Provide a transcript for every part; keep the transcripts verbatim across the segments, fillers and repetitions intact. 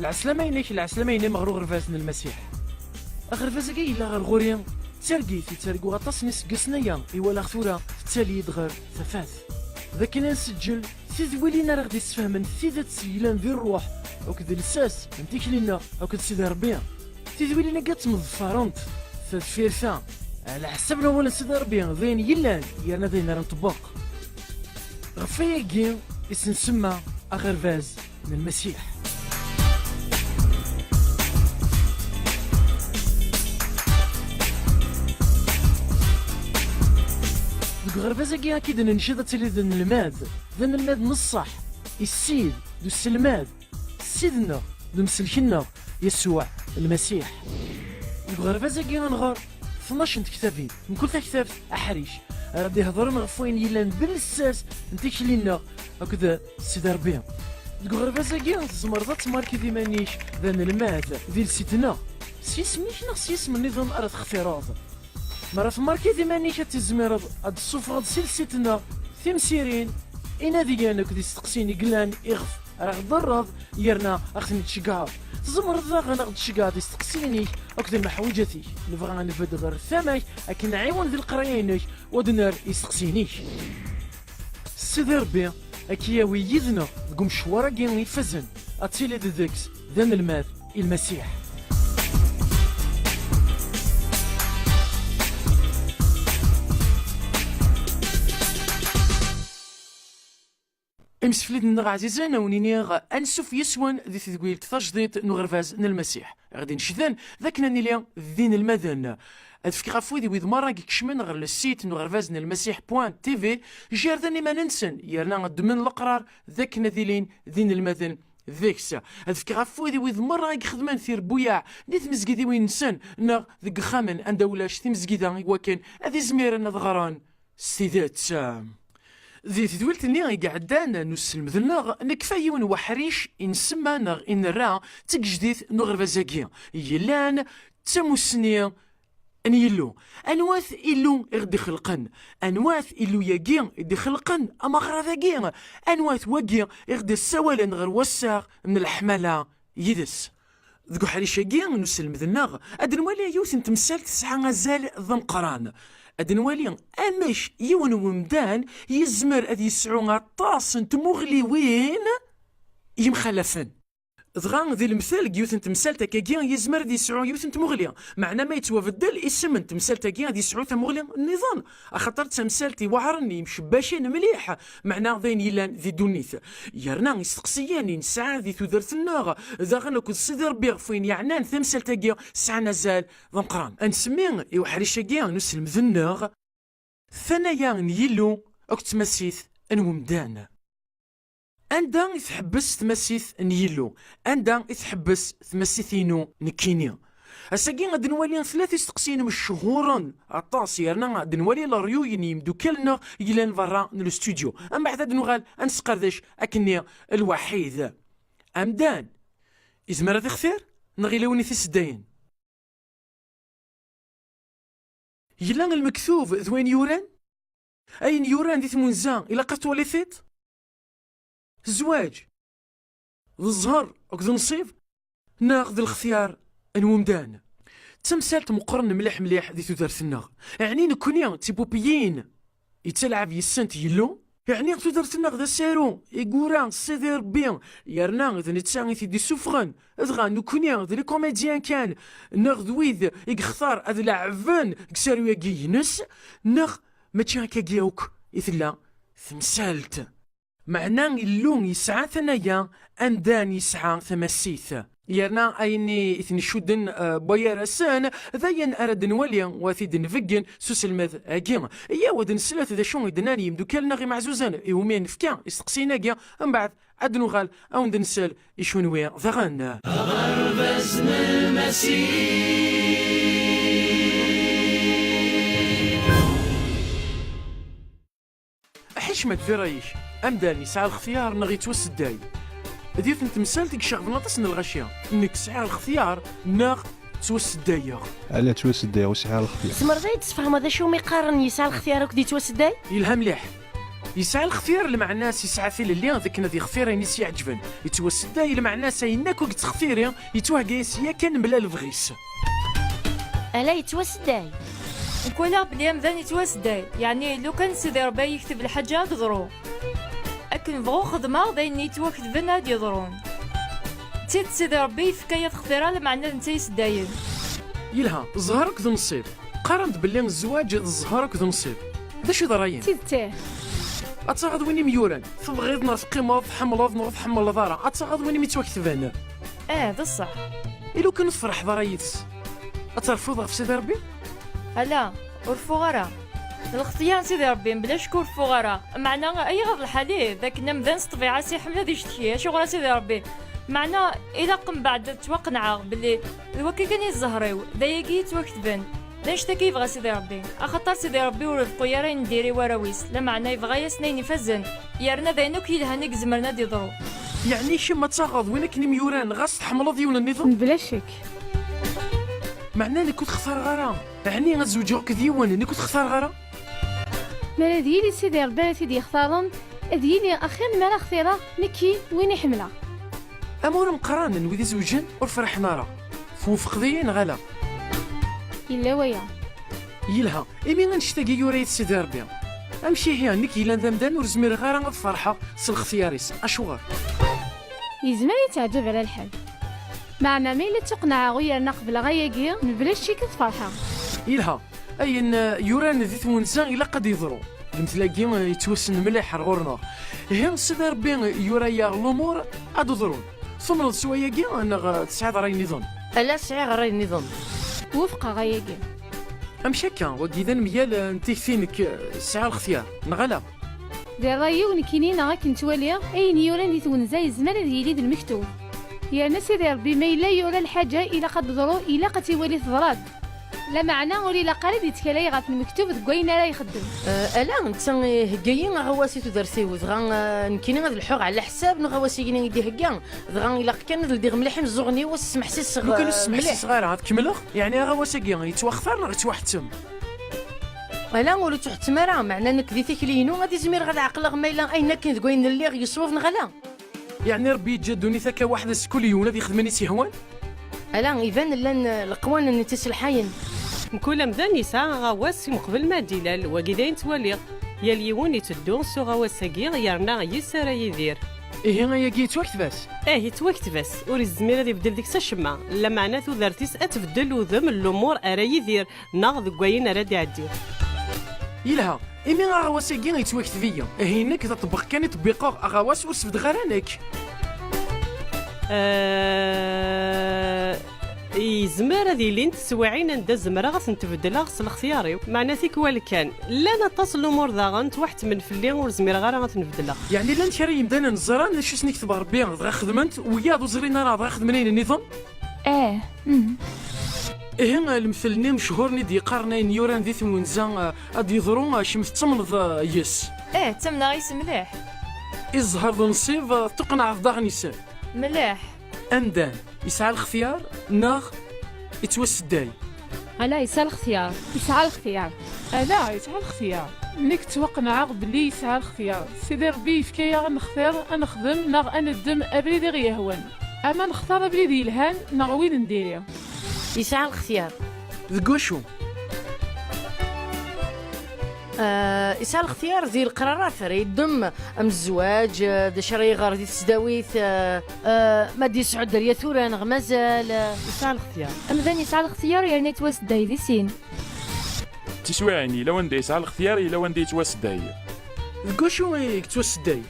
Lɛeslama-inek, lɛeslama-inem ɣer uɣerbaz n Lmasiḥ. Aɣerbaz-agi yella ɣer ɣur-i d targit i ttarguɣ aṭas n yiseggasen aya i walaɣ tura tettali-d ɣer tafat. D akken ad nseǧǧel tidwilin ara ɣ-d-issefhmen tidet yellan di ṛṛuḥ akked lsas n tikli-nneɣ akked Sidi Ṛebbi. Tidwilin-agi ad ttmeḍfarent tadfirt-a ɛla ḥsab n wawal n Sidi Ṛebbi, d ayen yellan yerna d ayen ara nṭebbeq. Ɣef wayagi i s-nsemma aɣerbaz n Lmasiḥ. Deg uɣerbaz-agi ad k-id-nenced ad tiliḍ d anelmad, d anelmad n ṣṣeḥ, i Ssid, d uselmad, Ssid-nneɣ, d umselk-nneɣ, Yasuɛ Lmasiḥ. Deg uɣerbaz-agi ad nɣer tnac n tektabin, mkul taktabt aḥric, ara d-ihedṛen ɣef wayen yellan d lsas n tikli-nneɣ akked Sidi Ṛebbi. Deg uɣerbaz-agi tzemreḍ ad tmarkiḍ iman-ik d anelmad di lsit-nneɣ, s yisem-ik neɣ s yisem nniḍen ara textireḍ. Mi ara tmarkiḍ iman-ik ad tizmireḍ ad d-tessufɣeḍ si lsit-nneɣ timsirin, inadiyen akked isteqsiyen i yellan iɣef ara ɣ-d-terreḍ yerna ad ɣ-ten-id-tceggɛeḍ. Tzemreḍ daɣen ad ɣ-d-tceggɛeḍ isteqsiyen-ik akked lmeḥwaǧat-ik. Nebɣa ad nbedd ɣer tama-k akken nɛiwen di leqraya-inek u ad nerr isteqsiyen-ik. Sidi Ṛebbi ad k-yawi yid-neɣ deg umecwar-agi ifazen, ad tiliḍ deg-s d anelmad i Lmasiḥ. Imsefliden-nneɣ ɛzizen, a wen-iniɣ ansuf yes-wen di tedwilt tajdidt n uɣerbaz n Lmasiḥ. Ɣ-d-inceden d akken ad nili d inelmaden. Ad fkeɣ afud i wid merra i ikecmen ɣer le site n uɣerbaz n Lmasiḥ point T V, jerden iman-nsen, yerna ddmen leqrar d akken ad ilin d inelmaden deg-s. Ad fkeɣ afud i wid merra i ixedmen tirebbuyaɛ di tmezgidiwin-nsen neɣ deg ixxamen anda ulac timezgida i wakken ad izmiren ad ɣren s tidet. Di tedwilt-nni i iɛeddan n uselmed-nneɣ, nekfa yiwen weḥric i nsemma neɣ i nerra d tagejdit n uɣerbaz-agi, yellan d tamussni n Yillu. Anwa-t Illu i ɣ-d-ixelqen? Anwa-t Illu-yagi i d-ixelqen ameɣrad-agi? Anwa-t wagi i ɣ-d-issawalen ɣer wassaɣ n leḥmala yid-s? Deg uḥric-agi n uselmed-nneɣ, ad nwali yiwet n temsalt tesɛa azal d ameqqran. Ad nwali amek yiwen n wemdan yezmer ad yesɛu aṭas n tmuɣliwin yemxalafen. Dɣa, di lemtel, deg yiwet n temsalt akkagi, yezmer ad yesɛu yiwet n tmuɣli. Meɛna ma yettwabeddel isem n temsalt-agi, ad yesɛu tamuɣli nniḍen, axaṭer d tamsalt iweɛren, yemcebbacen mliḥ, meɛna d ayen yellan di ddunit. Yerna isteqsiyen i nesɛa di tudert-nneɣ, daɣen akked Sidi Ṛebbi ɣef wayen yeɛnan tamsalt-agi, sɛan azal d ameqqran. Ad nsemmi i uḥric-agi n uselmed-nneɣ, Tanaya n Yillu akked tmasit n wemdan. Anda i tḥebbes tmasit n Yillu? Anda i tḥebbes tmasit-inu nekkini? Ass-agi ad nwali tlata isteqsiyen mechuren aṭas, yerna ad nwali leryuy n yimdukal-nneɣ yellan berra n lustudyu. Mbeɛd ad nuɣal ad nesqerdec akkenni lwaḥid. Amdan, izmer ad ixtir neɣ yella win i t-iseddayen? Yella lmektub d wayen yuran? Ayen yuran di tmunza ilaq ad twaliḍ-t? Zzwaǧ, d zzher akked nnṣib, neɣ d lextyar n wemdan? D tamsalt meqqren mliḥ mliḥ di tudert-nneɣ. Ɛni nekkni d tipupiyin yettalɛab yis-sent Yillu? Yeɛni tudert-nneɣ d asaru i yura Sidi Ṛebbi, yerna d netta i t-id-issufɣen, dɣa nekkni d les comédiens kan, neɣ d wid i yextar ad leɛben deg usaru-agi-ines, neɣ mačči akkagi akk i tella temsalt? Meɛna Illu yesɛa tanaya, amdan yesɛa tamasit. Yerna ayen i ten-icudden, eh, wway-ar-asen, d ayen ara d-nwali u ad t-id-nbeggen s uselmed-agi. Iyyaw ad nslet d acu i d-nnan yimdukal-nneɣ imeɛzuzen iwumi nefka isteqsiyen-agi, mbeɛd ad nuɣal ad wen-d-nsel i kunwi daɣen. Aɣerbaz n Lmasiḥ. Ḥicmet di ṛṛay-ik, amdan yesɛa lextyar neɣ yettwasedday? D yiwet n temsalt i iceɣben aṭas n lɣaci. Nekk sɛiɣ lextyar neɣ ttwaseddayeɣ? Ala, ttwaseddayeɣ, ur sɛiɣ lextyar. Tzemreḍ ad yi-d-tesfehmeḍ acu umi qqaren yesɛa lextyar akked yettwasedday? Yelha mliḥ. Yesɛa lextyar, lmeɛna-s yesɛa tilelli d akken ad yextir ayen i s-iɛeǧben. Yettwasedday, lmeɛna-s ayen akk i yettxtiri yettwahegga-yas yakan mebla lebɣi-s. Ala, yettwasedday. Nekk walaɣ belli amdan yettwasedday, yeɛni lukan Sidi Ṛebbi ad yekteb lḥaǧa ad teḍru. Akken bɣuɣ xedmeɣ d ayen yettwaketben ad d-yeḍrun. D tidet Sidi Ṛebbi yefka-yaɣ lextira, lameɛna d netta i iseddayen. Yelha, ẓẓher akked nnṣib. Qqaren-d belli zzwaǧ d zzher akked nnṣib. D acu i d ṛṛay-im? D tidet, ih. Ad taɣeḍ win i m-yuran. Tebɣiḍ neɣ teqqimeḍ, tḥemmleḍ neɣ ur tḥemmleḍ ara, ad taɣeḍ win i m-ittwaketben. Ih, d ṣṣeḥ. I lukan ur tferḥeḍ ara yid-s, ad terfuḍ ɣef Sidi Ṛebbi? Ala, ur rfuɣ ara. D lextyar n Sidi Ṛebbi, mebla ccek ur rfuɣ ara. Meɛna, ayɣer d lḥal-ih, d akken amdan s ṭṭbiɛa-s iḥemmel ad icetki, acuɣer a Sidi Ṛebbi? Meɛna, ilaq mbeɛd ad ttwaqenɛeɣ belli d wakka kan i d zzher-iw, d ayagi i yettwaketben. D annect-agi i yebɣa Sidi Ṛebbi, axaṭer Sidi Ṛebbi ur ibeqqu ara ayen n diri i warraw-is, lameɛna yebɣa-yasen ayen ifazen, yerna d ayen akk yelhan i izemren ad d-iḍru. Yeɛni kemm ad taɣeḍ win akken i m-yuran ɣas tḥemmleḍ yiwen nniḍen? Mebla ccek. Meɛna nekk ur t-xtareɣ ara. Ɛni ad zewǧeɣ akked yiwen nekk ur t-xtareɣ ara? Mi ara d yili Sidi Ṛebbi ara t-id-yextaren, ad yili axir mi ara xtireɣ nekki win i ḥemmleɣ. Amur ameqqran n wid izewǧen ur ferḥen ara. Twufqeḍ-iyi neɣ ala? Yella waya. Yelha, imi annect-agi yura-yi-d Sidi Ṛebbi, amek ihi nekk yellan d amdan ur zmireɣ ara ad ferḥeɣ s lextyar-is? Acuɣer? Yezmer ad yi-teɛǧeb ala lḥal. Meɛna ma yella ttuqenɛeɣ u yerna qebleɣ ayagi, mebla ccek ad ferḥeɣ. Yelha, ayen, eh, yuran di twenza ilaq ad yeḍru. Lemtel-agi, eh, yettwassen mliḥ ar ɣur-neɣ. Ihi, Sidi Ṛebbi yura-yaɣ lumuṛ ad d-ḍrun. Tumneḍ s wayagi neɣ, eh, tesɛiḍ ṛṛay nniḍen? Ala, sɛiɣ ṛṛay nniḍen. Wufqeɣ ayagi. Amek akka? Wagi d anemgal, eh, n tikti-inek, eh, sɛiɣ lextyar, neɣ ala? Di ṛṛay-iw nekkini neɣ akken ttwaliɣ, ayen yuran di twenza yezmer ad yili d lmektub. Yerna Sidi Ṛebbi ma yella yura lḥaǧa ilaq ad d-teḍru, ilaq ad tt-iwali teḍra-d. Lameɛna ur ilaq ara ad yettkal ay ɣef lmektub deg wayen ara ixeddem. Eh, ala, netta ihegga-yi aɣawas i tudert-iw, dɣa, eh, nekkini ad lḥuɣ ɛla ḥsab n uɣawas-agi i d-ihegga, dɣa ilaq kan ad ldiɣ mliḥ imeẓẓuɣen-iw, ad smeḥsiseɣ, lukan ur eh, smeḥsiseɣ ara, ad kemmleɣ? Yeɛni aɣawas-agi yettwaxtar neɣ yettwaḥettem? Ala, ur yettwaḥettem ara, meɛna nekk di tikli-inu ad izmireɣ ad ɛeqleɣ ma yella ayen akken deg wayen lliɣ yeṣwab neɣ ala. Yeɛni Ṛebbi yeǧǧa ddunit akka waḥd-s, kul yiwen ad yexdem ayen i s-yehwan? Ala, iban llan, eh, leqwanen i tt-iselḥayen. Mkul amdan yesɛa aɣawas i meqbel ma ad d-ilal, wagi d ayen ttwaliɣ. Yal yiwen iteddu s uɣawas-agi, yerna yis ara yidir. Ihi ayagi yettwakteb-as? Ih, yettwakteb-as. Ur izmir ad ibeddel deg-s acemma, lameɛna tudert-is ad tbeddel udem n lumuṛ ara yidir, neɣ deg wayen ara d-iɛeddi. Yelha, imi aɣawas-agi yettwakteb-iyi, ihi nekk d aṭebbeq kan i ṭebbiqeɣ aɣawas, ur sbeddeɣ ara nekk. Eh, yezmer ad ilint teswiɛin anda zemreɣ ad tent-beddleɣ s lextyar-iw. Meɛna tikwal kan, llan aṭas n lumuṛ daɣen ttwaḥettmen fell-i ur zmireɣ ara ad ten-beddleɣ. Yeɛni llan kra n yemdanen ẓran acu i sen-ikteb Ṛebbi, dɣa xedmen-t, wiyaḍ ur ẓrin ara, dɣa xedmen ayen nniḍen? Eh, mm. Ihi, lemtel-nni mechuren i d-yeqqaren ayen yuran di twenza, eh, ad d-yeḍru, eh, kemm tettamneḍ, eh, yes? Eh, ttamneɣ yes mliḥ. I zzher d nnṣib, eh, tuqneɛeḍ daɣen yes-sen? Mliḥ. Amdan, yesɛa lextyar neɣ yettwasedday? Ala, yesɛa lextyar. Yesɛa lextyar. Ala, yesɛa lextyar. Nekk ttwaqenɛeɣ belli yesɛa lextyar. Sidi Ṛebbi yefka-yaɣ ad nextir, ad nexdem neɣ ad neddem abrid i ɣ-yehwan. Ama nextar abrid yelhan neɣ win n diri. Yesɛa lextyar. Deg wacu? Ah, yesɛa lextyar di leqrarat ara yeddem, am zzwaǧ, ah, d acu ara iɣer di tesdawit, ah, ah, ma d-yesɛu dderya tura neɣ mazal, ah. Yesɛa lextyar. Amdan yesɛa lextyar yerna yettwasedday di sin. Tiswiɛin, yella wanda yesɛa lextyar, yella wanda yettwasedday. Deg wacu i yettwasedday?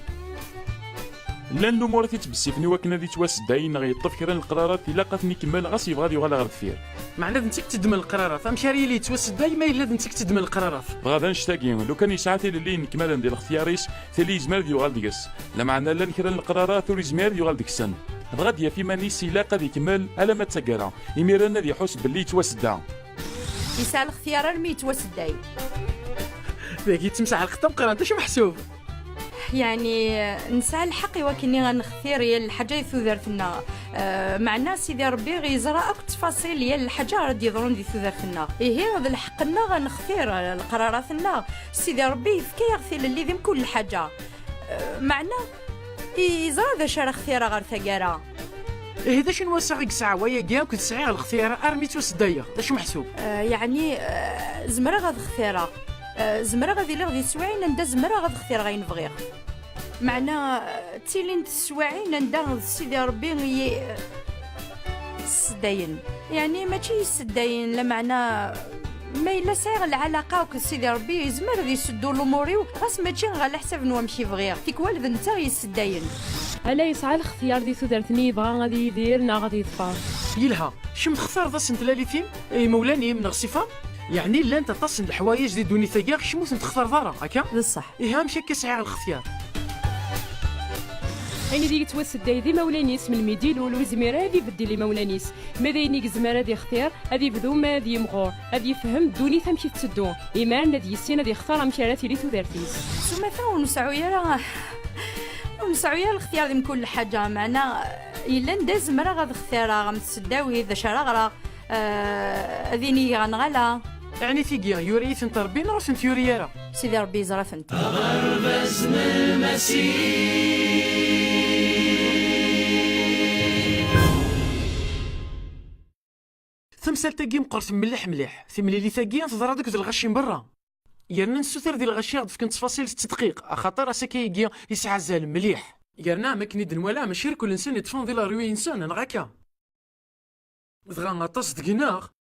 Llan lumuṛ i t-ittbessifen i wakken ad yettwasedday neɣ yeṭṭef kra n leqrarat, ilaq ad ten-ikemmel ɣas yebɣa ad yuɣal ɣer deffir. Meɛna d netta i iteddmen leqrarat, amek ara yili yettwasedday ma yella d netta i iteddmen leqrarat? Dɣa d annect-agi, lukan yesɛa tilelli yenekmalen di lextyar-is, tili yezmer ad yuɣal deg-s. Lameɛna llan kra n leqrarat ur yezmir ad yuɣal deg-sen. Dɣa ad d-yaf iman-is ilaq ad ikemmel alamma d taggara, imiren ad iḥuss belli yettwasedda. Yesɛa lextyar armi yettwasedday. Dagi d timseɛlqet tameqqrant, acu meḥsub? Yeɛni, nesɛa lḥeqq i wakken ad nextir yal lḥaǧa di tudert-nneɣ. Eh, meɛna Sidi Ṛebbi yeẓra akk ttfaṣil yal lḥaǧa ara d-yeḍrun di tudert-nneɣ. Ihi, d lḥeqq-nneɣ ad nextir leqrarat-nneɣ. Sidi Ṛebbi yefka-yaɣ tilelli di mkul lḥaǧa. Eh, meɛna, yeẓra d acu ara xtireɣ ɣer taggara. Ihi, d acu n wassaɣ i yesɛa wayagi akk d sɛiɣ lextiyar armi ttwaseddayeɣ? D acu meḥsub? Eh, yeɛni, eh, zemreɣ ad xtireɣ. Eh, zemreɣ ad iliɣ di teswiɛin anda zemreɣ ad xtireɣ ayen bɣiɣ. Meɛna, eh, ttilint teswiɛin anda d Sidi Ṛebbi i yi-, eh, yesseddayen. Yeɛni, mačči yesseddayen, lameɛna, ma yella sɛiɣ lɛalaqa akked Sidi Ṛebbi, yezmer ad iseddu lumuṛ-iw, ɣas mačči ɣer leḥsab n wamek i bɣiɣ. Tikwal d netta i yesseddayen. Ala yesɛa lextyar di tudert-nni yebɣa ad yidir neɣ ad yeḍfer. Yelha, kemm textareḍ-asen tlalit-im, i imawlan-im neɣ ṣṣifa? Yeɛni llant aṭas n leḥwayeǧ di ddunit-agi, kemm ur tent-textareḍ ara, akka? D ṣṣeḥ. Ihi amek akka sɛiɣ lextyar? Ayen ideg yettwasedday d imawlan-is, melmi d-ilul, ur yezmir ara ad ibeddel imawlan-is. Ma d ayen i yezmer ad ixtir, ad ibdu ma ad yimɣur, ad yefhem ddunit amek i tetteddu, imaren ad yissin ad ixtar amek ara tili tudert-is. S umata ur nseɛɛu ara, ur nseɛɛu ara lextyar di mkul lḥaǧa, meɛna yella anda zemreɣ ad xtireɣ am tseddawit, d acu ara ɣreɣ, eh, ad inigeɣ neɣ ala. Ɛni tigi yura-yi-tent Ṛebbi neɣ ur tent-yuri ara? Sidi Ṛebbi yeẓra-tent. Aɣerbaz n Lmasiḥ. Tamsalt-agi meqqret mliḥ mliḥ. Timlilit-agi teḍra-d akked lɣaci n berra. Yerna nessuter di lɣaci ad d-fken ttfaṣil s ttedqiq, axaṭer asakay-agi yesɛa azal mliḥ. Yerna am akken i d-nwala, mačči irkel-nsen i ṭṭfen di larwi-nsen, neɣ akka? Dɣa aṭas deg-neɣ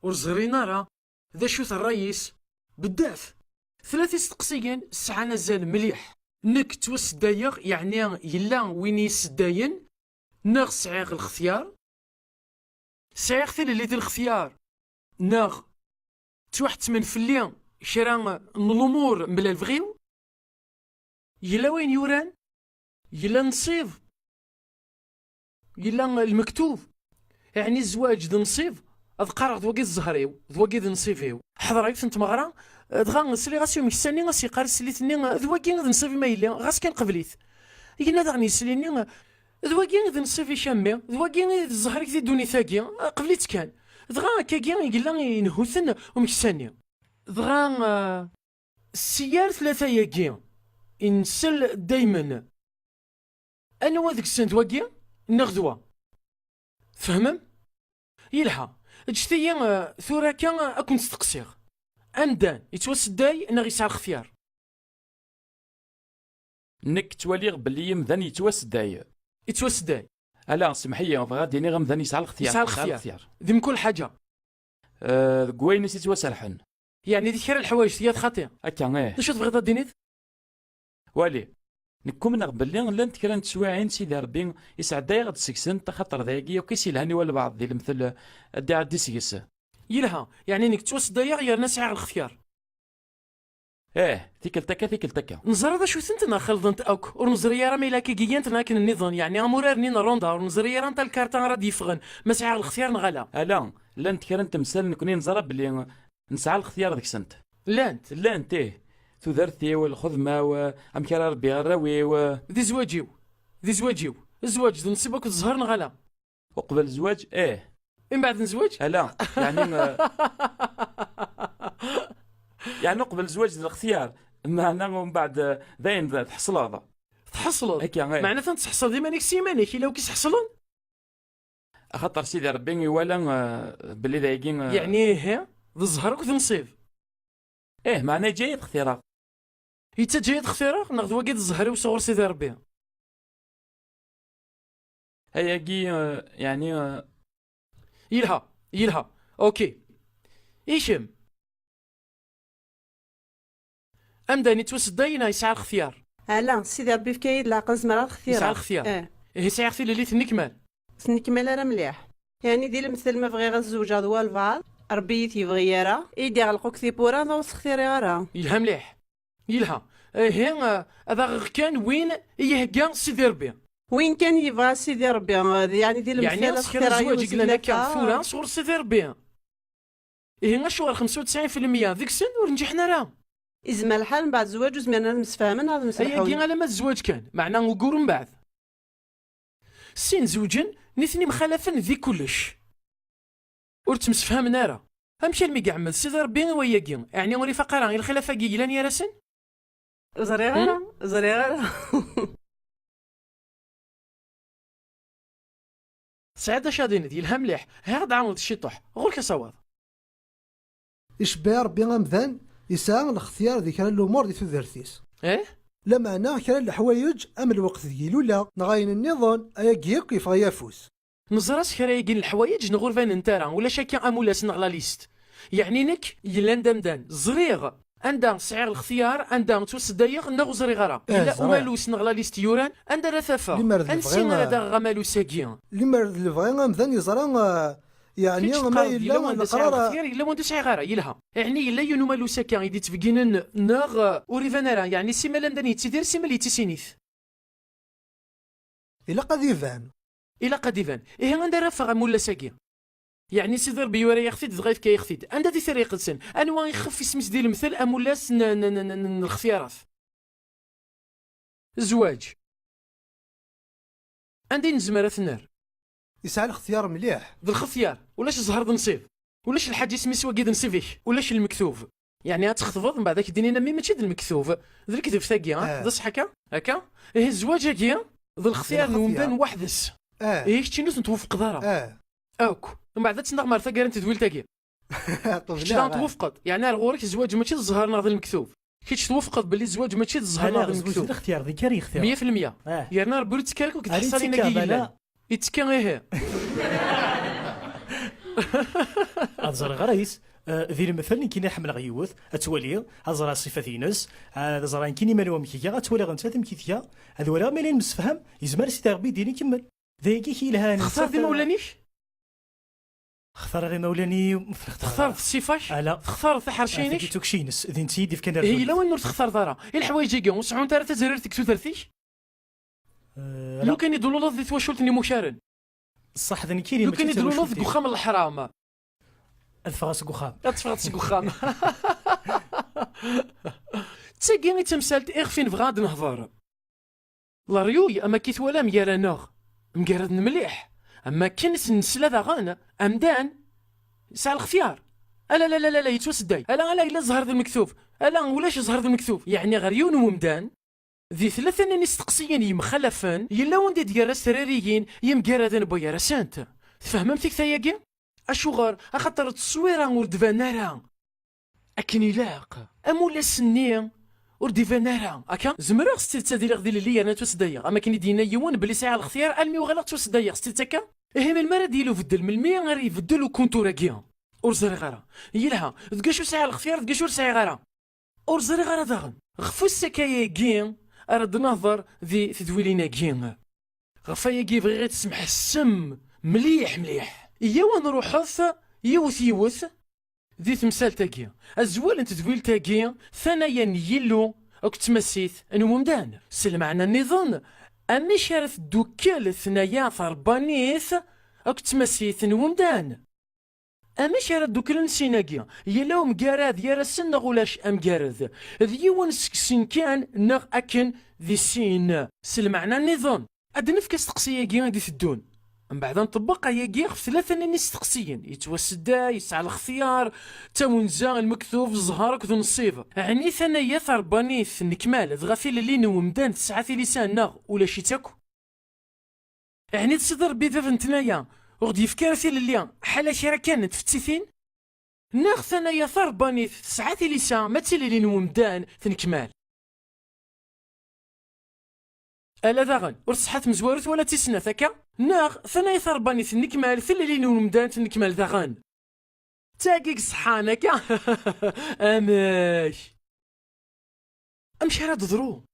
ur ẓrin ara d acu-t ṛṛay-is. Beddaf, tlata isteqsiyen sɛan azal mliḥ. Nekk ttwaseddayeɣ, yeɛni yella win i yi-seddayen, neɣ sɛiɣ lextyar? Sɛiɣ tilelli di lextyar, neɣ ttwaḥettmen fell-i kra n lumuṛ mebla lebɣi-w? Yella wayen yuran? Yella nnṣib? Yella lmektub? Ɛni zzwaǧ d nnṣib? Ad qqareɣ d wagi d zzher-iw, d wagi d nnṣib-iw. Ḥeḍreɣ yiwet n tmeɣra, dɣa sliɣ-as i umeksa-nni, as-yeqqar i teslit-nni, d wagi i d nnṣib-im a yelli, ɣas kan qbel-it. Yenna daɣen yesli-nni, d wagi i d nnṣib-ik a mmi, d wagi i d zzher-ik di ddunit-agi, qbel-itt kan. Dɣa akkagi i yella inehhu-ten umeksa-nni. Dɣa, eh, si yir tlata-agi i nsell daymen, anwa deg-sen d wagi neɣ d wa? Tfehmem? Yelha. Ǧǧet-iyi, eh, tura kan, eh, ad ken-steqsiɣ. Amdan yettwasedday neɣ yesɛa lextyar? Nekk ttwaliɣ belli amdan yettwasedday. Yettwasedday. Ala, semḥ-iyi, bɣiɣ ad d-iniɣ amdan yesɛa lextyar. Yesɛa lextyar. Di mkul ḥaǧa. Eh, deg wayen i s-yettwaserḥen. Yeɛni di kra n leḥwayeǧ tga-t xaṭi. Akka, ih. D acu tebɣiḍ ad d-tiniḍ? Wali, nekk umneɣ belli llant kra n teswiɛin Sidi Ṛebbi isɛedday-aɣ-d seg-sent, axaṭer d ayagi akk i s-yelhan i walbeɛḍ di lemtel ad d-iɛeddi seg-s. Yelha, yeɛni nekk ttwaseddayeɣ yerna sɛiɣ lextyar. Eh, tikkelt akka, tikkelt akka. Neẓra d acu-tent neɣ xelḍent akk? Ur neẓri ara ma yella akka gigant neɣ akken nniḍen, yeɛni am urar-nni n ronda, ur neẓri ara anta lkarṭa ara d-yeffɣen, ma sɛiɣ lextyar neɣ ala. Ala, llant kra n temsal nekni neẓra belli nesɛa lextyar deg-sent. Llant? Llant, ih. Tudert-iw, lxedma-w, amek ara rebbiɣ arraw-iw. Di zzwaǧ-iw. Di zzwaǧ-iw. Zzwaǧ d nnṣib akked zzher neɣ ala? Uqbel zzwaǧ, ih. Imbeɛd n zzwaǧ? Ala, yeɛni, eh, yeɛni uqbel zzwaǧ d lextyar, meɛna umbeɛd, eh, d ayen d-, tḥeṣleḍ. Tḥeṣleḍ? Akka, ih. Meɛna tantseḥṣleḍ iman-ik s yiman-ik, ila wi k-isḥeṣlen? Axaṭer Sidi Ṛebbi iwala, eh, belli d ayagi, eh, yeɛni ihi, d zzher akked nnṣib. Ih, meɛna yeǧǧa-yi ad xtireɣ. Yettaǧǧa-yi ad xtireɣ, neɣ d wagi d zzher-iw sɣur Sidi Ṛebbi? Ayagi, eh, yeɛni, eh, yelha, yelha. Ok. I kemm? Amdan yettwasedday neɣ yesɛa lextyar? Ala, Sidi Ṛebbi yefka-yi-d leɛqel, zemreɣ ad xtireɣ. Yesɛa lextyar. Eh. Ihi sɛiɣ tilelli tennekmal. Tennekmal ara mliḥ. Yeɛni di lemtel ma bɣiɣ ad zewǧeɣ d walbeɛḍ, Ṛebbi i t-yebɣi ara, i d-iɣleq akk tiwwura, ur t-xtiriɣ ara. Yelha mliḥ. Yelha. Ihi, eh, ad aɣeɣ kan win i yi-ihegga Sidi Ṛebbi. Win kan yebɣa Sidi Ṛebbi, eh, yeɛni di lemtel yeɛni ad xtireɣ yiwen s tlata. Tura sɣur Sidi Ṛebbi. Ihi acuɣer xemsa u tesɛin fi lmeyya deg-sen ur nǧiḥen ara? Izmer lḥal mbeɛd zzwaǧ ur zmiren ad msefhamen ad mselḥun. Ayagi alamma d zzwaǧ kan, meɛna ugur mbeɛd. Sin zewǧen, nitni mxalafen di kullec. Ur ttemsefhamen ara. Amek almi iɛemmed Sidi Ṛebbi i wayagi? Ɛni ur ifaq ara i lxilaf-agi yellan gar-asen? Ur ẓriɣ ara, ur ẓriɣ ara. Tesɛiḍ acu ad d-tiniḍ, yelha mliḥ. Haya ad d-tɛawneḍ ciṭuḥ. Ɣur-k asawaḍ. Icebbeɛ Ṛebbi amdan, yesɛa lextyar di kra n lumuṛ di tudert-is. Eh? Lameɛna kra n leḥwayeǧ am lweqt deg ilula, neɣ ayen nniḍen, ayagi akk yeffeɣ-iyi afus. Neẓra s kra-agi n leḥwayeǧ neɣ ur banent ara, ulac akka amulas neɣ la liste. Yeɛni nekk, yellan d amdan, ẓriɣ anda sɛiɣ lextyar, anda ttwaseddayeɣ neɣ ur ẓriɣ ara. Eh, yella ẓriɣ. Umalus neɣ la liste yuran, anda ara t-afeɣ? Limer d ansi lebɣi, ara eh, d-aɣeɣ amalus-agi? Limer d lebɣi amdan yeẓra, eh, yeɛni kečč ma teqqareḍ yella yella wanda sɛiɣ leqrar, eh, lextyar, yella wanda ur sɛiɣ ara, yelha. Yeɛni yella yiwen umalus akka i d-yettbegginen neɣ, eh, ur iban ara, yeɛni simal amdan yettidir, simal yettisinit. Ilaq ad iban. Ilaq ad iban. Ihi anda ara afeɣ amullas-agi? Yeɛni Sidi Ṛebbi yura-yaɣ-t-id dɣa yefka-yaɣ-t-id. Anda di tara iqedsen? Anwa ixef isem-is di lemtel amullas n, n, n, n, n lextyarat? Zzwaǧ. Anda i nezmer ad t-nerr? Yesɛa lextyar mliḥ. D lxetyar. Ulac zzher d nnṣib. Ulac lḥaǧa isem-is wagi d nnṣib-ik. Ulac lmektub. Yeɛni ad txetbeḍ, mbeɛd ad k-d-inin a mmi mačči d lmektub, d lekdeb tagi, ah? Eh. D ṣṣeḥ akka? Akka? Ihi zzwaǧ-agi d lextyar n umdan weḥd-s. Eh. Ihi keččini ur ten-twufqeḍ ara. Eh. Akk. Mbeɛd ad tennaɣ mer taggara n tedwilt-agi. Kečč daɣen twufqeḍ. Yeɛni ar ɣur-k zzwaǧ mačči d zzher neɣ d lmektub. Kečč twufqeḍ belli zzwaǧ mačči d zzher neɣ d lmektub. Ala, zzwaǧ d lextyar, d nekkar i yextiṛ. Meyya fi lmeyya. Eh. Yerna Ṛebbi ur yettekka ara akk deg tḥeṣṣalin-agi yellan. Yettekka, ihi. Ad ẓreɣ ara yis, eh, di lemtel, nekkini ḥemmleɣ yiwet, ad twali, ad ẓreɣ ṣṣifat-ines, ad ẓreɣ nekkini ma wamek iga, ad twaliɣ nettat amek i tga, ad waliɣ ma yella nemsefham, yezmer Sidi Ṛebbi din ikemmel. D ayagi i k-yelhan. Textareḍ imawlan-ik? Xtareɣ imawlan-iw, ur ten-xtareɣ ara. Textareḍ ṣṣifa-k? Ala. Textareḍ tiḥerci-inek? Ataki d tukci-ines, d netta i d-ifkan ardud. Ihi yella wayen ur textareḍ ara. I leḥwayeǧ-agi, ur sɛunt ara tazrirt deg tudert-ik? Eh, ala. Lukan i d-tluleḍ di twacult n imukaren. Ṣṣeḥ, d nekkini, mačči d tawacult-iw. Lukan i d-tluleḍ deg uxxam n leḥram. Ad ffɣeɣ seg uxxam. Ad teffɣeḍ seg uxxam. D tagi i d tamsalt iɣef i nebɣa ad nehḍer. Leryuy, am akka i twalam gar-aneɣ, mgaraden mliḥ. Am akken i sen-nesla daɣen, amdan yesɛa lextyar. Ala, la, la, la, la, yettwasedday. Ala, ala, yella zzher d lmektub. Ala, ulac zzher d lmektub. Yeɛni ɣer yiwen n umdan, di tlata-nni n isteqsiyen yemxalafen, yella wanda i d-yerra s trariyin yemgaraden n wayer-asent. Tfehmem tikta-agi? Acuɣer? Axaṭer tteswira ur d-ban ara akken ilaq. Amulas-nni ur d-iban ara. Akka, zemreɣ s tidet ad iliɣ d ilelli yerna ttwaseddayeɣ, am akken i d-yenna yiwen belli sɛiɣ lextyar almi uɣaleɣ ttwaseddayeɣ, s tidet akka? Ihi melmi ara d-yili ubeddel? Melmi ara ibeddel ukuntur-agi? Ur ẓriɣ ara. Yelha, deg acu sɛiɣ lextyar, deg acu ur sɛiɣ ara? Ur ẓriɣ ara daɣen. Ɣef usakay-agi ara d-nehḍer di tedwilin-agi. Ɣef wayagi bɣiɣ ad tsemḥessem mliḥ mliḥ. Iyyaw ad nruḥet yiwet yiwet di temsalt-agi. Azwel n tedwilt-agi, tana-ya n Yillu akked tmasit n wemdan. S lmeɛna nniḍen, amek ara teddukel tnaya taṛebbanit akked tmasit n wemdan? Amek ara dduklen sin-agi? Yella umgarad gar-asen neɣ ulac amgarad? D yiwen seg sin kan neɣ akken di sin? S lmeɛna nniḍen, ad d-nefk asteqsi-agi i d-iteddun. Mbeɛd ad nṭebbeq ayagi ɣef tlata-nni n yisteqsiyen, yettwasedda, yesɛa lextyar, d tawenza, lmektub, zzher akked nnṣib. Ɛni tana-ya taṛebbanit n lekmal, dɣa tilelli n wemdan tesɛa tilisa neɣ ulac-itt akk? Ɛni d Sidi Ṛebbi bab n tnaya ur ɣ-d-yefki ara tilelli ḥala kra kan n tfettitin? Neɣ tnaya taṛebbanit tesɛa tilisa ma d tilelli n wemdan tenekmal? Ala daɣen, ur tṣeḥḥa tmezwarut wala tis snat akka? Neɣ tnaya taṛebbanit tenekmal, tilelli n wemdan tenekmal daɣen? D tagi i iṣeḥḥan akka? Amek? Amek ara d-teḍru?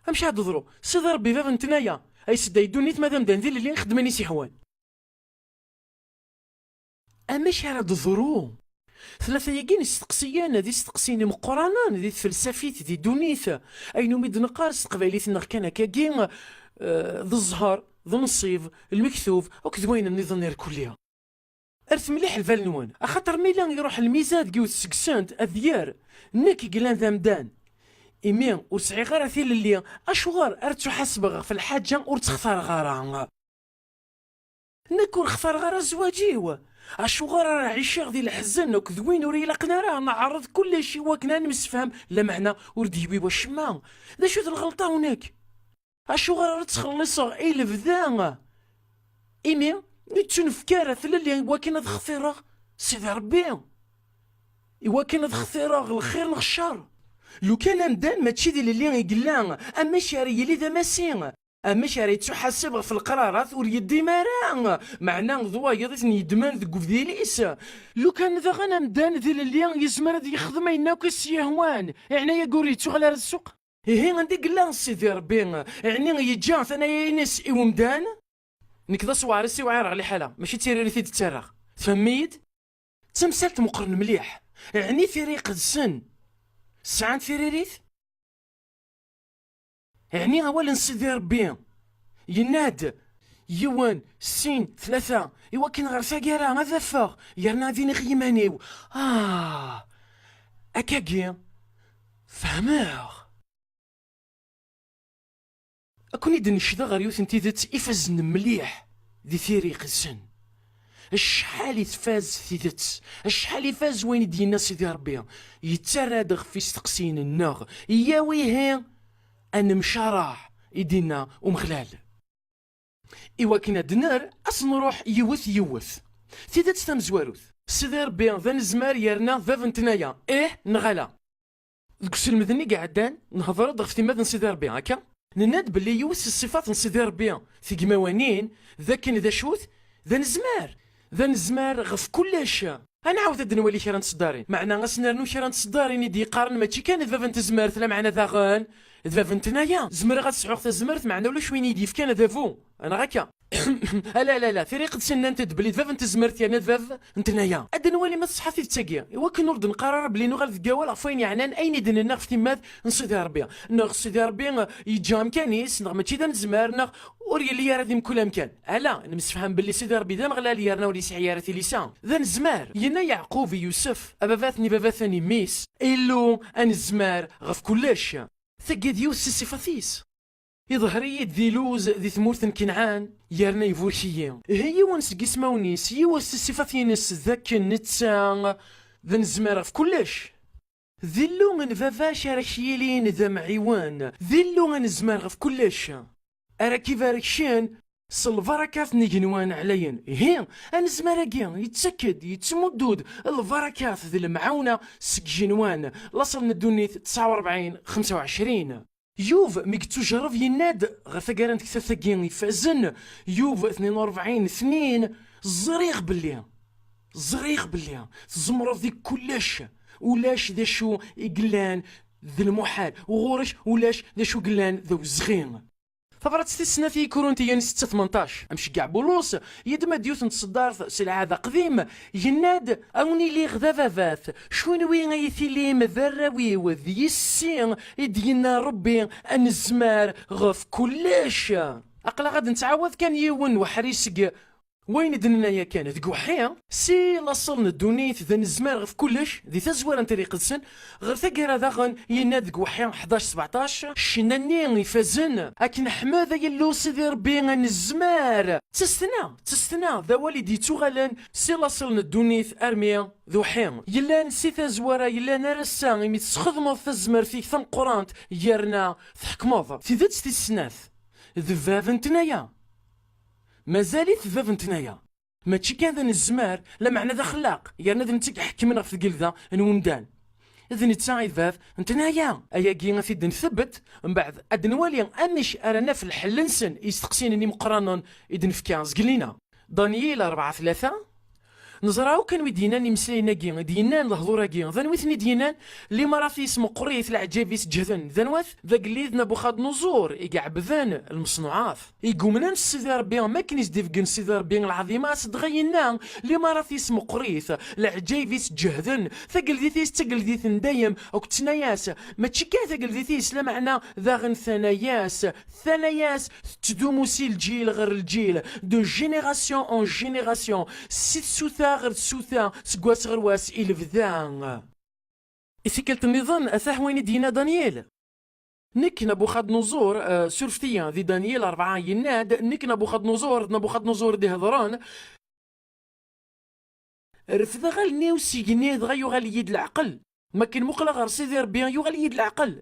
Amek ara d-teḍru? Sidi Ṛebbi bab n tnaya, a isedday ddunit ma d amdan d ilelli ixeddmen i s-ihwan. Amek ara d-teḍru? Tlata-agi n isteqsiyen d isteqsiyen imeqqranen di tfelsafit, di ddunit. Ayen umi d-neqqar s teqbaylit-nneɣ kan akkagi, eh, d zzher, d nnṣib, lmektub, akked wayen nniḍen irkelli. Rret mliḥ lbal-nwen, axaṭer mi la iruḥ lmizan deg yiwet seg-sent ad d-yerr, nekk i yellan d amdan. Imi ur sɛiɣ ara tilelli, acuɣer ara ttuḥasbeɣ ɣef lḥaǧa ur tt-xtareɣ ara? Nekk ur xtareɣ ara zzwaǧ-iw. Acuɣer ara ɛiceɣ di leḥzen akked win ur ilaqen ara? Neɛreḍ kullec i wakken ad nemsefham, lameɛna ur d-yewwi wacemma. D acu d lɣelṭa-w nekk? Acuɣer ara ttxelliṣeɣ i lebda? Imi ur ttunefk ara tlelli i wakken ad xtireɣ Sidi Ṛebbi, i wakken ad xtireɣ lxir neɣ ccer. Lukan amdan mačči d ilelli i yella, amek ara yili d amasi? Amek ara yettuḥaseb ɣef leqrarat ur yeddim ara? Meɛna d wayeḍ i ten-yeddmen deg ubdil-is. Lukan daɣen amdan d ilelli, yezmer ad yexdem ayen akk i s-yehwan, yeɛni agi ur yettuɣal ara d ssuq. Ihi anda i yella Sidi Ṛebbi? Ɛni yeǧǧa tanaya-ines i wemdan? Nekk d aṣewɛer i s-iwɛireɣ liḥala, mačči d tiririt i d-ttarraɣ. Tfehmem-iyi-d? D tamsalt meqqren mliḥ. Ɛni tira iqedsen sɛant tiririt? Ɛni awal n Sidi Ṛebbi yenna-d yiwen, sin, tlata, i wakken ɣer taggara ad afeɣ, yerna ad iniɣ i yiman-iw, ah, akkagi, fehmeɣ. Ad ken-id-necdeɣ ɣer yiwet n tidet ifazen mliḥ di tira iqedsen. Acḥal i tfaz tidet, acḥal ifaz wayen i d-yenna Sidi Ṛebbi, yettarra-d ɣef isteqsiyen-nneɣ, yyaw ihi ad nemcaraɛ, i d-yenna Umexlal. I wakken ad d-nerr, ad s-nruḥ yiwet yiwet. Tidet tamezwarut, Sidi Ṛebbi d anezmar yerna d bab n tnaya, ih neɣ ala? Deg uselmed-nni i iɛeddan, nehder-d ɣef timmad n Sidi Ṛebbi, akka? Nenna-d belli yiwet si ṣṣifat n Sidi Ṛebbi tigmawanin, d akken d acu-t? D anezmar! D anezmar ɣef kullec! Ad nɛawed ad d-nwali kra n tseddarin, meɛna ad s-nernu kra n tseddarin i d-yeqqaren mačči kan d bab n tezmert, lameɛna daɣen d bab n tnaya. Zemreɣ ad sɛuɣ tazmert, meɛna ulac win i yi-d-yefkan adabu, neɣ akka? Ala, ala, ala, tira iqedsen nnant-d belli d bab n tezmert yerna d bab n tnaya. Ad d-nwali ma teṣḥa tidet-agi, i wakken ur d-neqqar ara belli nuɣal deg awal ɣef wayen yeɛnan ayen i d-nenna ɣef timmad n Sidi Ṛebbi. Neɣ Sidi Ṛebbi yeǧǧa amkan-is, neɣ mačči d anezmar, neɣ ur yelli ara di mkul amkan. Ala, nemsefham belli Sidi Ṛebbi d Ameɣlal yerna ur yesɛi ara tilisa. D anezmar. Yenna Yeɛqub i Yusef, ababat n ibabaten n mmi-s, Illu anezmar ɣef kullec. Tagi d yiwet si ṣṣifat-is. Iḍher-iyi-d d iluz di tmurt n Kenɛan, yerna iburek-iyi. Ihi yiwen seg ismawen-is, yiwet si ṣṣifat-ines d akken netta d anezmar ɣef kullec. D Illu n baba-k ara k-yilin d amɛiwen, d Illu anezmar ɣef kullec, ara k-ibarek cen s lbarakat n igenwan ɛlayen. Ihi, anezmar-agi yettak-d, yettmuddu-d lbarakat d lemɛawna seg igenwan, laṣel n ddunit tesɛa u rebɛin xemsa u ɛecrin. Yub mi yettujerreb yenna-d ɣer taggara n tektabt-agi ifazen, Yub tnin u rebɛin tnin, ẓriɣ belli, ẓriɣ belli tzemreḍ di kullec, ulac d acu i yellan d lmuḥal, ɣur-k ulac d acu i yellan d awezɣi. Tabrat tis snat i Ikuruntiyen setta tmenṭac, amceggeɛ Bulus yeddem-d yiwet n tseddart si Lɛahd Aqdim, yenna-d: "A wen-iliɣ d ababat, kunwi ay tilim d arraw-iw, d yessi i d-yenna Ṛebbi anezmar ɣef kullec." Aql-aɣ ad nettɛawad kan yiwen n uḥri seg wayen i d-nenna yakan deg uḥi, si laṣel n ddunit d anezmar ɣef kullec, di tazwara n Tira Iqedsen, ɣer taggara daɣen yenna deg uḥi ḥdac sebɛṭac, ccna-nni ifazen, akken ḥmed ay Illu Sidi Ṛebbi anezmar. D tastna, d tastna, d awal i d-yettuɣalen si laṣel n ddunit armi d uḥi. Yellan si tazwara, yellan ar ass-a, imi tesxedmeḍ tazmert-ik tameqqrant, yerna tḥekmeḍ. Tidet tis snat, d bab n tnaya. Mazal-it d bab n tnaya. Mačči kan d anezmar, lameɛna d axellaq, yerna d netta i iḥekmen ɣef tgelda n wemdan. D netta i d bab n tnaya. Ayagi ad t-id-nthebbet, mbeɛd ad nwali amek ara naf lḥell-nsen i yisteqsiyen-nni imeqqranen i d-nefka zgelli-a. Danyil rebɛa tlata. Neẓra akk anwa i d-yennan imeslayen-agi, i d-yennan lehdur-agi, d anwi i ten-id-yennan? Limarat-is meqqrit, leɛǧayeb-is ǧehden, d anwa-t? D agellid Nabuxadnuẓur i iɛebbden lmeṣnuɛat. I yumnen s Sidi Ṛebbi, am wakken i s-d-ibeggen Sidi Ṛebbi lɛaḍima, s dɣa yenna: "Limarat-is meqqrit, leɛǧayeb-is ǧehden, tageldit-is d tageldit n dayem." Akked tnaya-s, mačči kan tageldit-is, lameɛna daɣen tnaya-s, tnaya-s tettdumu si lǧil ɣer lǧil, de génération en génération, si tsuta ɣer tsuta seg wass ɣer wass i lebda. I tikkelt nniḍen, atah wayen i d-yenna Danyal. Nekk, Nabuxadnuẓur, eh, surfet-iyi, di Danyal rebɛa yenna-d, nekk, Nabuxadnuẓur, d Nabuxadnuẓur i d-ihedṛen, refdeɣ allen-iw s igenni, dɣa yuɣal-iyi-d leɛqel. Mi akken muqleɣ ɣer Sidi Ṛebbi, yuɣal-iyi-d leɛqel.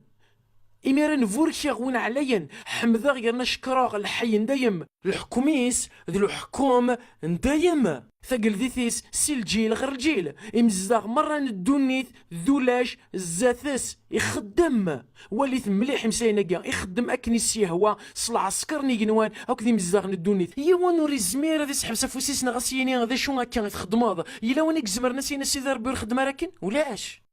Imiren burkeɣ win ɛlayen, ḥemdeɣ yerna cekkreɣ lḥay n dayem, leḥkem-is d leḥkem n dayem. Tageldit-is si lǧil ɣer lǧil, imezdaɣ merra n ddunit d ulac zdat-s, ixeddem. Walit mliḥ imeslayen-agi, ixeddem akken i s-yehwa s lɛesker n yigenwan akked imezdaɣ n ddunit. Yiwen ur izmir ad isḥebs afus-is neɣ ad s-yini d acu akka i txeddmeḍ. Yella win i izemren ad s-yini Sidi Ṛebbi ur xeddem ara akken? Ulac.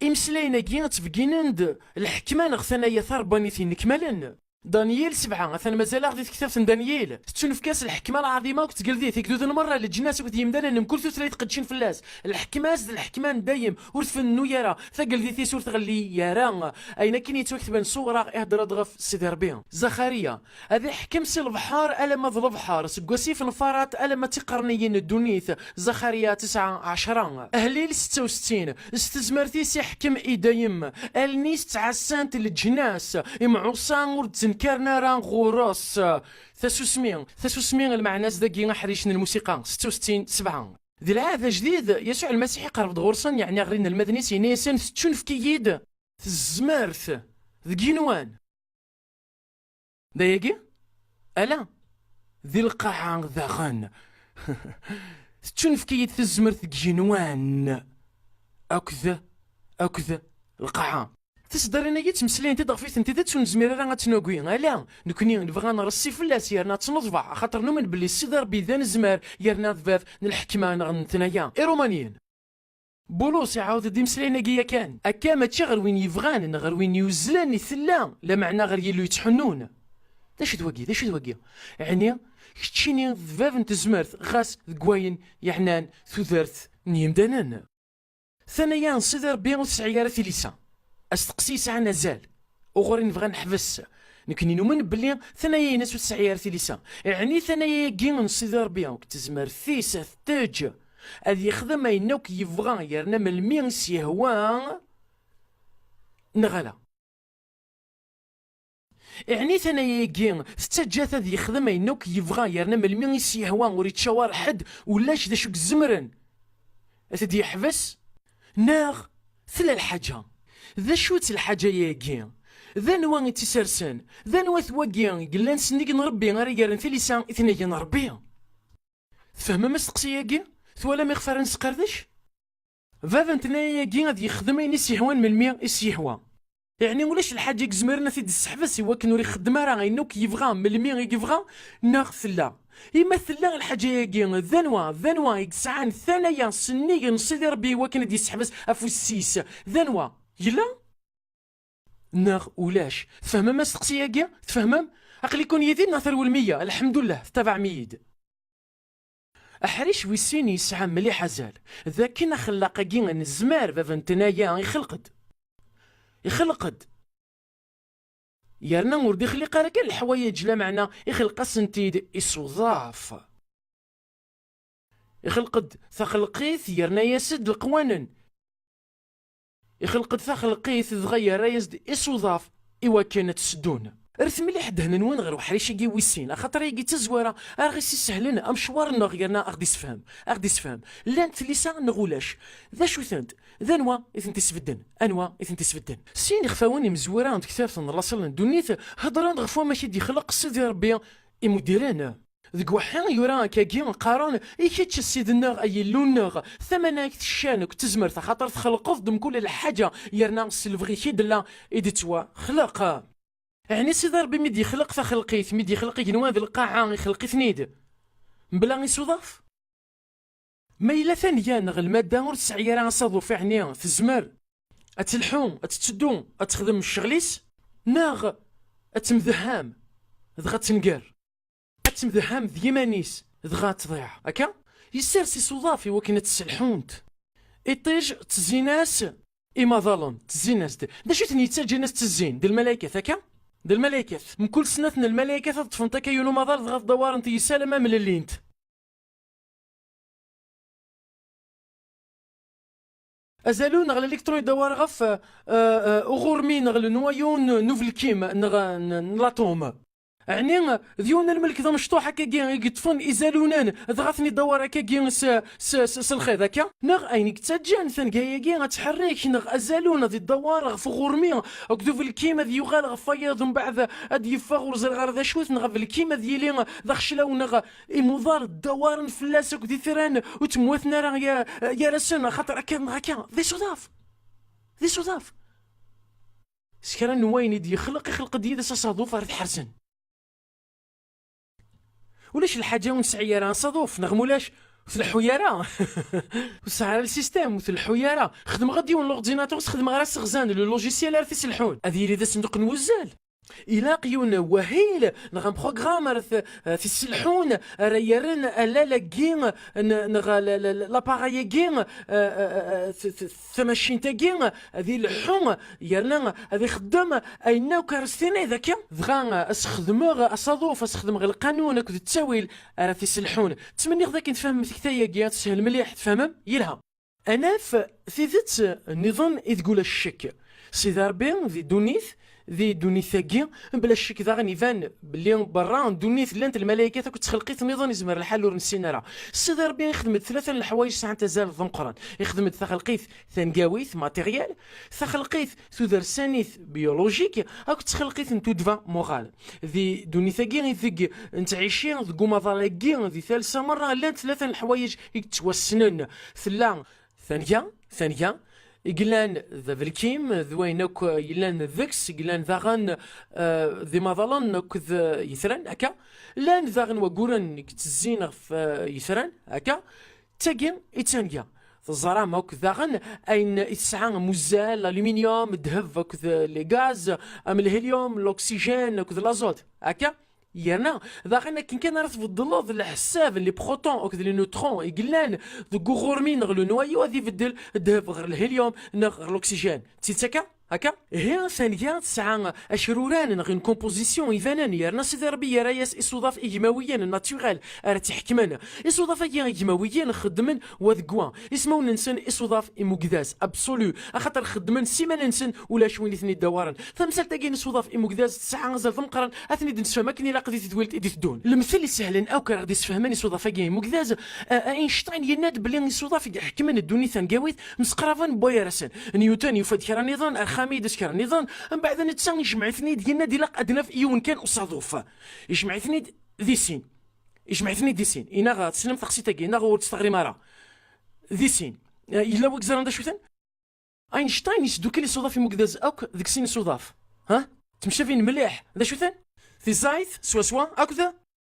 Imeslayen-agi ttbegginen-d lḥekma neɣ tanaya tarebbanit yennekmalen. Danyil sebɛa, atan mazal-aɣ di tektabt n Danyil. Tettunefk-as lḥekma lɛaḍima akked tgeldit, igduden merra, leǧnas akked yimdanen n mkul tutlayt qedcen fell-as. Lḥekma-s d lḥekma n dayem, ur tfennu ara, tageldit-is ur tɣelli ara. Ayen akken yettwaketben s uwraɣ ihedder-d ɣef Sidi Ṛebbi. Zaxariya, ad iḥkem si lebḥer alamma d lebḥer, seg wasif n Farat alamma d tiqerniyin n ddunit. Zaxariya tesɛa ɛecra. Ahlil setta u settin, s tezmert-is iḥkem i dayem. Allen-is ttɛassant leǧnas, imɛuṣa ur d-ttnekkaren ara ɣur-s. Tasusmi, tasusmi lmeɛna-s dagi aḥric n lmusiqa, setta u settin sebɛa. Di lɛahd ajdid, Yasuɛ Lmasiḥ iqerreb-d ɣur-sen, yeɛni ɣer inelmaden-is, yenna-yasen, tettunefk-iyi-d tezmert deg yigenwan. D ayagi? Ala, di lqaɛa daɣen. Tettunefk-iyi-d tezmert deg yigenwan akked, akked lqaɛa. Tiseddarin-agi ttmeslayent-d ɣef i tent-id ur nezmir ara ad tt-nagi. Ala, nekni nebɣa ad nreṣṣi fell-as yerna ad tt-neḍbeɛ, axaṭer numen belli Sidi Ṛebbi d anezmar yerna d bab n lḥekma neɣ n tnaya. Iṛumaniyen. Bulus iɛawed-d imeslayen-agi yakan. Akka mačči ɣer win yebɣan neɣ ɣer win yuzzlen i tella, lameɛna ɣer Yillu yettḥunnun. D acu d wagi? D acu d wagi? Ɛni keččini d bab n tezmert, ɣas deg wayen yeɛnan tudert n yimdanen? Tanaya n Sidi Ṛebbi ur tesɛi ara tilisa. Asteqsi yesɛan azal. Uɣur i nebɣa neḥbes. Nekni numen belli tanaya-ines ur tesɛi ara tilisa. Ɛni tanaya-agi n Sidi Ṛebbi akked tezmert-is ad t-teǧǧ ad yexdem ayen akk yebɣa yerna melmi i s-yehwa, neɣ ala? Iɛni tanaya-agi tettaǧǧa-t ad yexdem ayen akk yebɣa yerna melmi i s-yehwa ur yettcawar ḥedd, ulac d acu i izemren ad t-id-yeḥbes? Neɣ tella lḥaǧa? D acu-tt lḥaǧa-agi? D anwa i tt-isersen? D anwa-t wagi i yellan sennig n Ṛebbi ara yerren tilisa i tnagi n Ṛebbi? Tfehmem asteqsi-agi? Twalam ixef ara nesqerdec? Bab n tnaya-agi ad yexdem ayen i s-yehwan melmi i s-yehwa. Yeɛni ulac lḥaǧa i izemren ad t-id-isseḥbes i wakken ur ixeddem ara ayen akk yebɣa melmi i yebɣa, neɣ tella? I ma tella lḥaǧa-agi, d anwa, d anwa i yesɛan tanaya sennig n Sidi Ṛebbi i wakken ad d-yesseḥbes afus-is? D anwa? Yella? Neɣ ulac? Tfehmem asteqsi-agi? Tfehmem? Aql-iken yid-i neɣ terwlem-iyi? Lḥemdullah, tettabaɛem-iyi-d. Aḥric wis sin yesɛa mliḥ azal, d akken axellaq-agi n zzmar bab n tnaya ixelq-d. Ixelq-d. Yerna ur d-ixliq ara kan leḥwayeǧ, lameɛna ixelq-asent-id isuḍaf. Ixelq-d taxelqit, yerna-yas-d leqwanen. Ixelq-d taxelqit, dɣa yerra-yas-d isuḍaf i wakken ad tt-seddun. Rret mliḥ ddehn-nwen ɣer uḥric-agi wis sin, axaṭer ayagi d tazwara ara ɣ-isisehlen amecwar-nneɣ yerna a ɣ-d-isefhem, a ɣ-d-isefhem, llant tlisa neɣ ulac? D acu-tent? D anwa i tent-isbedden? Anwa i tent-isbedden? Sin ixfawen imezwura n tektabt n laṣel n ddunit heddren-d ɣef wamek i d-yexleq Sidi Ṛebbi imuddiren. Deg uweḥḥi yura akkagi, qqaren: I kečč, a Ssid-nneɣ, a Yillu-nneɣ, tamanagt, ccan akked tezmert, axaṭer txelqeḍ-d mkul lḥaǧa, yerna s lebɣi-k i d-tella i d-tettwaxleq. Ɛni Sidi Ṛebbi mi d-yexleq taxelqit, mi d-yexleq igenwan d lqaɛa, ixleq-iten-id mebla isuḍaf? Ma yella tanya neɣ lmadda ur tesɛi ara asaḍuf, ɛni tezmer ad telḥu, ad tetteddu, ad texdem ccɣel-is? Neɣ ad temdehham, dɣa ad tenger? Ad temdehham d yiman-is, dɣa ad tḍiɛ. Akka? Yessers isuḍaf i wakken ad tt-sselḥunt. Iṭij ttezzin-as imaḍalen, ttezzin-as-d. D acu i ten-yettaǧǧan ad ttezzin? D lmalaykat, akka? D lmalaykat. Mkul snat n lmalaykat ad ṭṭfent akka yiwen umaḍal, dɣa ad ddawaren-t yes-s alamma mlellin-t. Azalu neɣ l'électron yedawar ɣef, euh, euh, uɣurmi neɣ le noyau n, n ubelkim neɣ n, n l'atome. Ɛni d yiwen n lmelk d amecṭuḥ akkagi i yeṭṭfen izalunen dɣa ten-idawar akkagi s, s, s, s lxiḍ akka? Neɣ ayen i yettaǧǧan tanga-agi ad tḥerrik neɣ azalun ad idawar ɣef uɣurmi akked ubelkim ad yuɣal ɣef wayeḍ mbeɛd ad yeffeɣ ur ẓriɣ ara d acu-t neɣ abelkim ad yili d axeclaw neɣ imuḍar ddawaren fell-as akked itran ur ttmwaten ara ya-, yar-asen axaṭer akka neɣ akka. D isuḍaf! D isuḍaf! S kra n wayen i d-yexleq, ixleq-d yid-s asaḍuf ara t-ḥerzen. Ulac lḥaǧa ur nesɛi ara asaḍuf, neɣ mulac, ur tleḥḥu ara. Ur tesɛi ara lsistem, ur tleḥḥu ara. Xedmeɣ-d yiwen l'ordinateur, xedmeɣ ara seɣzan, le logiciel ara t-iselḥun. Ad yili d asenduq n wuzzal. Ilaq yiwen wahil, neɣ un programme ara t-, t-iselḥun, ara yerren allal-agi, n-, neɣ la-, la-, la-, l'appareil-agi, eh, eh, eh, t-, t-, tamacint-agi, ad ileḥḥu, yerna ad ixeddem ayen akk ara s-tiniḍ akka. Dɣa, eh, as-xedmeɣ asaḍuf, as-xedmeɣ lqanun akked ttawil ara t-iselḥun. Ttmenniɣ d akken tfehmem tikta-agi, ad teshel mliḥ, tfehmem? Yelha. Ad naf tidet nniḍen i deg ulac ccek. Sidi Ṛebbi di ddunit, di ddunit-agi, bla ccek daɣen iban belli berra n ddunit llant lmalaykat akked txelqit nniḍen izmer lḥal ur nessin ara. Sidi Ṛebbi ixdem-d tlata n leḥwayeǧ sɛant azal d ameqqran. Ixdem-d taxelqit tangawit, matériel, taxelqit tudersanit, biologique, akked txelqit n tuddba, morale. Di ddunit-agi ideg nettɛici, deg umaḍal-agi, di talsa merra, llant tlata n leḥwayeǧ i yettwassnen. Tella tanga, tanga, i yellan d abelkim, d wayen akk yellan deg-s, i yellan daɣen, eh, d imaḍalen akked, eh, yitran, akka. Llan daɣen wagguren i yettezzin ɣef, eh, yitran, akka. D tagi i d tanga. Teẓram akk daɣen ayen i tesɛa am uzzal, l'aluminium, ddheb akked, eh, les gaz, am lhélium, l'oxygène akked l'azote, akka. Yerna, daɣen akken kan ara tbeddleḍ leḥsab n les protons akked les neutrons i yellan deg uɣurmi neɣ le noyau, ad ibeddel ddheb ɣer lhélium neɣ ɣer l'oxygène. D tidet akka? Akka? Ihi, tanga tesɛa acruran neɣ une composition ibanen, yerna Sidi Ṛebbi yerra-yas isuḍaf igmawiyen, naturel, ara tt-iḥekmen. Isuḍaf-agi igmawiyen xeddmen wa deg wa. Ismawen-nsen isuḍaf imugdaz, absolu, axaṭer xeddmen s iman-nsen, ulac win i ten-idawaren. Tamsalt-agi n isuḍaf imugdaz tesɛa azal d ameqqran, ad ten-id-nessefhem akken ilaq di tedwilt i d-iteddun. Lemtel isehlen akk ara ɣ-d-isfehmen isuḍaf-agi imugdaz, a, a Einstein yenna-d belli isuḍaf i iḥekmen ddunit tangawit mseqraben n wayar-asen. Newton yufa-d kra nniḍen, Arximid kra nniḍen, mbeɛd netta ijmeɛ-iten-id, yenna-d ilaq ad naf yiwen kan usaḍuf. Ijmeɛ-iten-id di sin. Ijmeɛ-iten-id di sin. Inaɣ tessnem taqsiṭ-agi, inaɣ ur tt-teɣrim ara. Di sin. Eh, yella wi yeẓran d acu-ten? Einstein yesdukkel isuḍaf imugdaz akk deg sin isuḍaf. Ha? Ttemcabin mliḥ. D acu-ten? Tiẓayt, swaswa, akked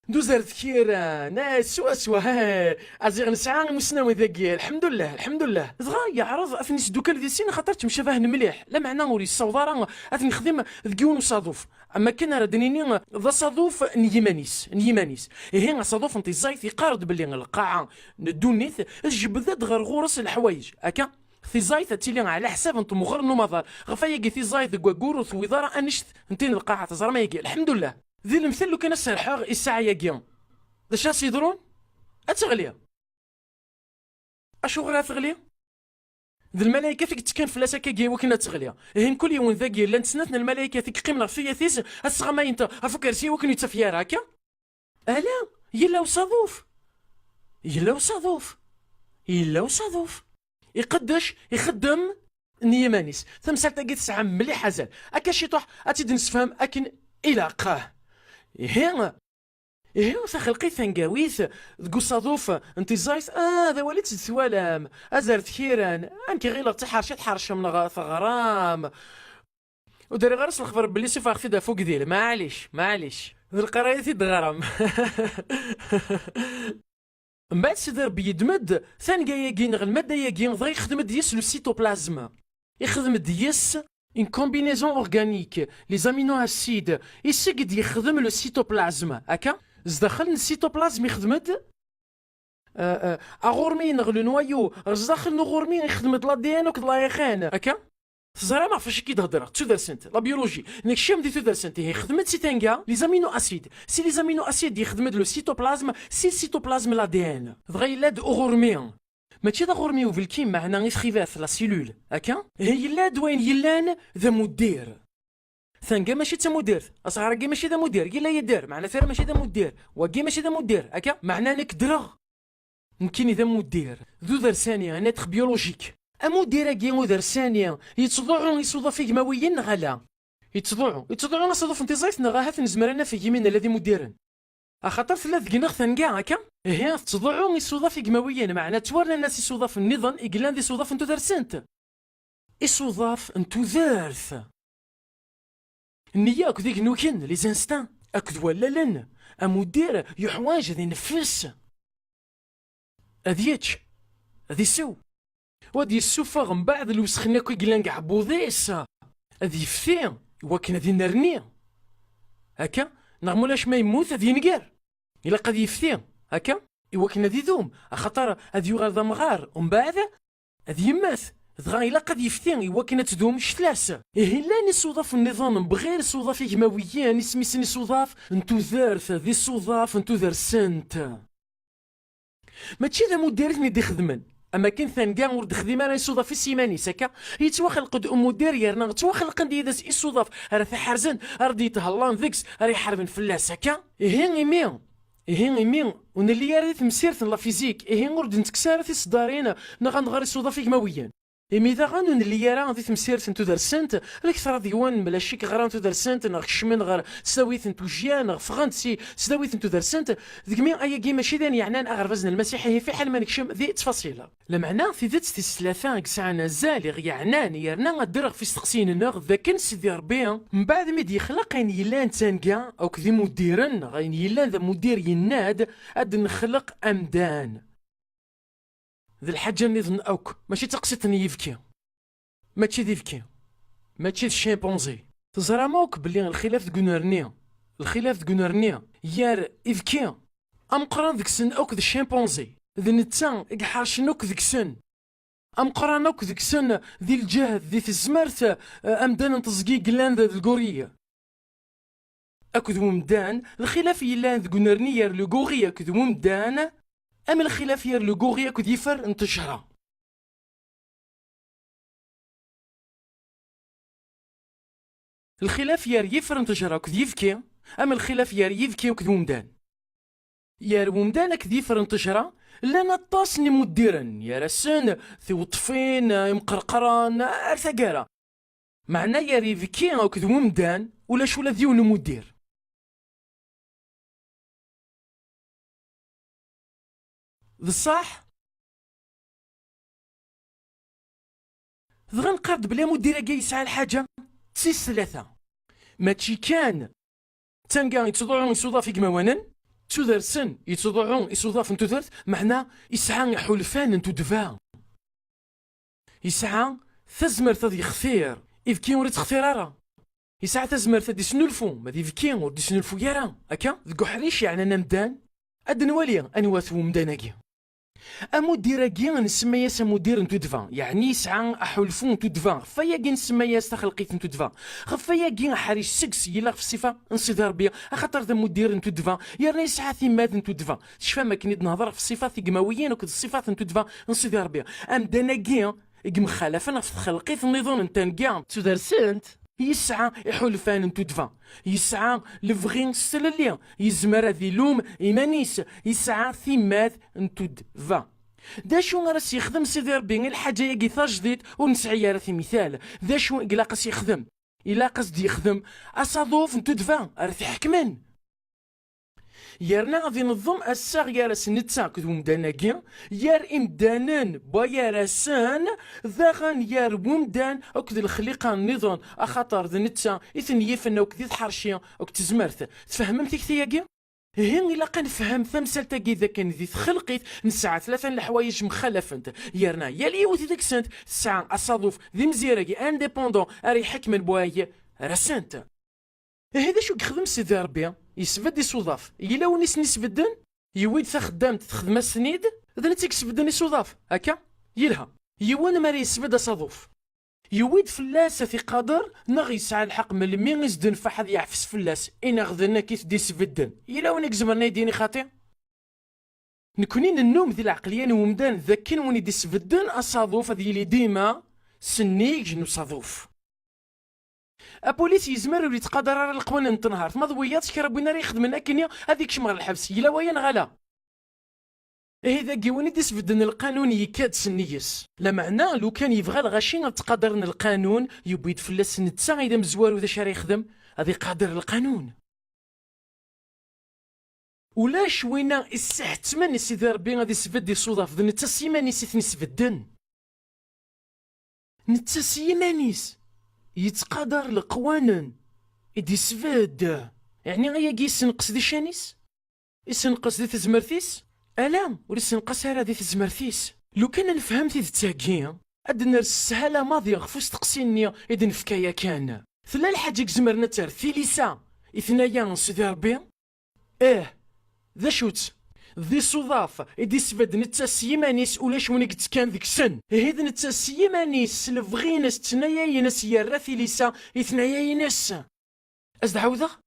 d uzerdekiran. Eh, swaswa. Eh, aziɣ nesɛa imusnawen dagi. Lḥemdullah, lḥemdullah. Dɣa yeɛreḍ ad ten-yesdukkel di sin, axaṭer ttemcabahen mliḥ. Lameɛna ur yessaweḍ ara ad ten-yexdim deg yiwen usaḍuf. Am akken ara d-nini d asaḍuf n yiman-is, n yiman-is. Ihi, asaḍuf n tiẓayt yeqqar-d belli lqaɛa n ddunit tjebbed-d ɣer ɣur-s leḥwayeǧ, akka? Tiẓayt ad tili ɛla ḥsab n temɣer n umaḍal. Ɣef ayagi tiẓayt deg waggur ur tewwiḍ ara annect n tin n lqaɛa. Teẓram ayagi? Lḥemdullah. Di lemtel lukan ad serḥeɣ i ssaɛa-yagi, d acu ad s-yeḍrun? Ad teɣli. Acuɣer ara teɣli? D lmalaykat i yettekkan fell-as akkagi i wakken ad teɣli. Ihi mkul yiwen dagi llant snat n lmalaykat i yeqqimen ɣef tuyat-is, ad sɣamayent ɣef ukersi i wakken ur yettaf ara akka. Ala, yella usaḍuf. Yella usaḍuf. Yella usaḍuf. Iqeddec, ixeddem n yiman-is. Tamsalt-agi tesɛa mliḥ azal. Akka ciṭuḥ, ad tt-id-nessefhem akken ilaq. Ihi, ihi, taxelqit tangawit deg usaḍuf n tiẓayt, ah, d awal i tt-id-twalam. Azertkiran, amek ɣileɣ d tiḥerci tḥercem neɣ teɣram. Ur d-rriɣ ara s lexbar belli sufɣeɣ-t-id ɣef ugdil. Maɛlic, maɛlic. D lqrayat i d-teɣram. Mbeɛd Sidi Ṛebbi yeddem-d tanga-agi neɣ lmadda-agi, dɣa yexdem-d yes le cytoplasme. Yexdem-d yes une combinaison organique, les aminoacides, iseg i d-yexdem le cytoplasme, akka? Zdaxel n cytoplasme yexdem-d, euh, euh, aɣurmi neɣ le noyau, ɣer zdaxel n uɣurmi yexdem-d l'A D N akked l'A R N, akka? Teẓram ɣef wacu i d-hedreɣ, d tudersent, la biologie. Nekcem di tudersent, ihi xedmen-d si tanga, les aminoacides. Si les aminoacides yexdem-d le cytoplasme, si le cytoplasme l'A D N. Dɣa yella-d uɣurmi. Mačči d aɣurmi ubelkim, meɛna i txibat, la cellule, akka? Ihi yella-d wayen yellan d amuddir. Tanga mačči d tamudirt, asɣar-agi mačči d amuddir, yella yedder, meɛna tira mačči d amuddir, wagi mačči d amuddir, akka? Meɛna nekk ddreɣ. Nekkini d amuddir, d udersani, un être biologique. Amuddir-agi udersani yettḍuɛu isuḍaf igmawiyen neɣ ala? Yettḍuɛu. Yettḍuɛu asaḍuf n tiẓayt neɣ ahat nezmer ad naf imi nella d imuddiren? Axaṭer tella deg-neɣ tanga, akka? Ihi, tettḍuɛu isuḍaf igmawiyen, meɛna ttwarnan-as isuḍaf nniḍen i yellan d isuḍaf n tudert-nsent. Isuḍaf n tudert. Nniya akked igennuken, les instincts, akked wallalen, amuddir yuḥwaǧ ad ineffes. Ad yečč, ad isew, u ad yessufeɣ mbeɛd lwesx-nni akk i yellan deg uɛebbuḍ-is, ad yefti i wakken ad inerni. Akka, neɣ mulac ma yemmut ad yenger. Ilaq ad yefti, akka, i wakken ad idum, axaṭer ad yuɣal d amɣar, umbeɛd ad yemmet. Dɣa ilaq ad yefti i wakken ad tdum ccetla-s. Ihi llan isuḍaf nniḍen bɣir isuḍaf igmawiyen, isem-isen isuḍaf n tudert, d isuḍaf n tudert-nsent. Mačči d amuddir i ten-id-ixedmen. Am akken tanga ur d-texdim ara isuḍaf-is iman-is, akka? Yettwaxleq-d umuddir, yerna ttwaxelqen-d yid-s isuḍaf ara t-iḥerzen, ara d-yethellan deg-s, ara iḥarben fell-as, akka? Ihi imi, ihi imi ur nelli ara di temsirt n la physique, ihi ur d-nettekkes ara tiseddarin neɣ ad nɣer isuḍaf igmawiyen. Imi daɣen ur nelli ara di temsirt n tudert-nsent, lekter ad yiwen mla ccek ɣran tudert-nsent neɣ kecmen ɣer tesdawit n tujjya neɣ ffɣen-d si tesdawit n tudert-nsent, degmi ayagi mačči d ayen yeɛnan aɣerbaz n Lmasiḥ, ihi fiḥel ma nekcem di ttfaṣil. Lameɛna tidet tis tlata i yesɛan azal i ɣ-yeɛnan, yerna ad d-rreɣ ɣef isteqsiyen-nneɣ, d akken Sidi Ṛebbi, mbeɛd mi d-yexleq ayen yellan d tanga akked imuddiren, neɣ ayen yellan d amuddir, yenna-d ad d-nexleq amdan. D lḥaǧa nniḍen akk, mačči d taqsiṭ n yibki. Mačči d ibki. Mačči d chimpanzé. Teẓram akk belli lxilaf deg unerni, lxilaf deg unerni gar ibki, ameqqran deg-sen akk d chimpanzé. D netta i iḥercen akk deg-sen. Ameqqran akk deg-sen di lǧehd, di tezmert, eh, amdan n teẓgi yellan d, d lguriya. Akked wemdan, lxilaf yellan deg unerni yer lguri akked wemdan, am lxilaf yer lguri akked yifer n ttejra. Lxilaf yer yifer n ttejra akked yibki, am lxilaf yer yibki akked wemdan. Yer wemdan akked yifer n ttejra, llan aṭas n imuddiren, yer-asen tiweṭṭfin, imqerqren, ar taggara. Meɛna yer ibki akked wemdan, ulac ula d yiwen umuddir. D ṣṣeḥ? Dɣa neqqar-d belli amuddir-agi yesɛa lḥaǧa d tis tlata. Mačči kan d tanga yettḍuɛu isuḍaf igmawanen, d tudert-nsen yettḍuɛu isuḍaf n tudert, meɛna yesɛa iḥulfan n tuddba. Yesɛa tazmert ad yextir, ibki ur ittextir ara. Yesɛa tazmert ad d-isnulfu, ma d ibki ur d-isnulfu ara. Akka, deg uḥric yeɛnan amdan, ad d-nwali anwa-t wemdan-agi. Amuddir-agi nsemma-yas amuddir n tuddba, yeɛni yesɛa aḥulfu n tuddba, ɣef wayagi nsemma-yas taxelqit n tuddba. Ɣef wayagi aḥric seg-s yella ɣef ṣṣifa n Sidi Ṛebbi, axaṭer d amuddir n tuddba, yerna yesɛa timmad n tuddba. Tecfam akken i d-nehḍer ɣef ṣṣifat igmawiyin akked ṣṣifat n tuddba n Sidi Ṛebbi. Amdan-agi i yemxalafen ɣef txelqit nniḍen n tanga d tudert-nsent, yesɛa iḥulfan n tuddba, yesɛa lebɣi s tlelli, yezmer ad ilum iman-is, yesɛa timmad n tuddba. D acu ara s-yexdem Sidi Ṛebbi i lḥaǧa-agi tajdiṭ ur nesɛi ara timital? D acu i ilaq a s-yexdem? Ilaq a s-d-yexdem asaḍuf n tuddba ara t-iḥekmen. Yerna ad ineḍḍem assaɣ gar-as netta akked wemdan-agi, gar imdanen n wayar-asen, daɣen gar wemdan akked lexliqa nniḍen, axaṭer d netta i ten-yifen akk di tḥerci akked tezmert. Tfehmem tikti-agi? Ihi ilaq ad nefhem tamsalt-agi d akken di txelqit nesɛa tlata n leḥwayeǧ mxalafent, yerna yal yiwet deg-sent tesɛa asaḍuf d imzireg indépendant ara iḥekmen wayar-asent. Ihi d acu i yexdem Sidi Ṛebbi? Yesbedd isuḍaf. Yella win i sen-isbedden? Yewwi-d taxeddamt texdem-asen-ten-id? D netta i yesbedden isuḍaf, akka? Yelha. Yiwen mi ara yesbedd asaḍuf, yewwi-d fell-as ad t-iqader neɣ yesɛa lḥeqq melmi i s-d-tenfeḥ ad yeɛfes fell-as, i neɣ d nekk i t-d-isbedden? Yella win i izemren ad yi-d-yini xaṭi? Nekni nennum di lɛeqliya n umdan d akken win i d-isbedden asaḍuf ad yili dima sennig n usaḍuf. Apulis yezmer ur yettqadar ara leqwanen n tenhert, ma d wiyaḍ kra n win ara ixedmen akkenni ad ikcem ɣer lḥebs, yella waya neɣ ala? Ihi dagi win i d-isbedden lqanun yekka-d sennig-s. Lameɛna lukan yebɣa lɣaci ad ttqadaren lqanun, yewwi-d fell-as netta i d amezwaru d acu ara yexdem, ad iqader lqanun. Ulac winna isseḥttmen i Sidi Ṛebbi ad isbedd isuḍaf, d netta s yiman-is i ten-isbedden. Netta s yiman-is yettqadar leqwanen i d-isbedd. Yeɛni ayagi yessenqes di ccan-is? Yessenqes di tezmert-is? Ala, ur yessenqas ara di tezmert-is. Lukan ad nefhem tidet-agi, ad d-ners sshala maḍi ɣef usteqsi-nni i d-nefka yakan. Tella lḥaǧa i izemren ad terr tilisa i tenna-ya n Sidi Ṛebbi? Ih, d acu-tt? D isuḍaf i d-isbedd netta s yiman-is, ulac win i yettekkan deg-sen. Ihi d netta s yiman-is, s lebɣi-ines, d tennayayin-is yerra tilisa i tennayayin-is. Ad s-d-ɛawdeɣ?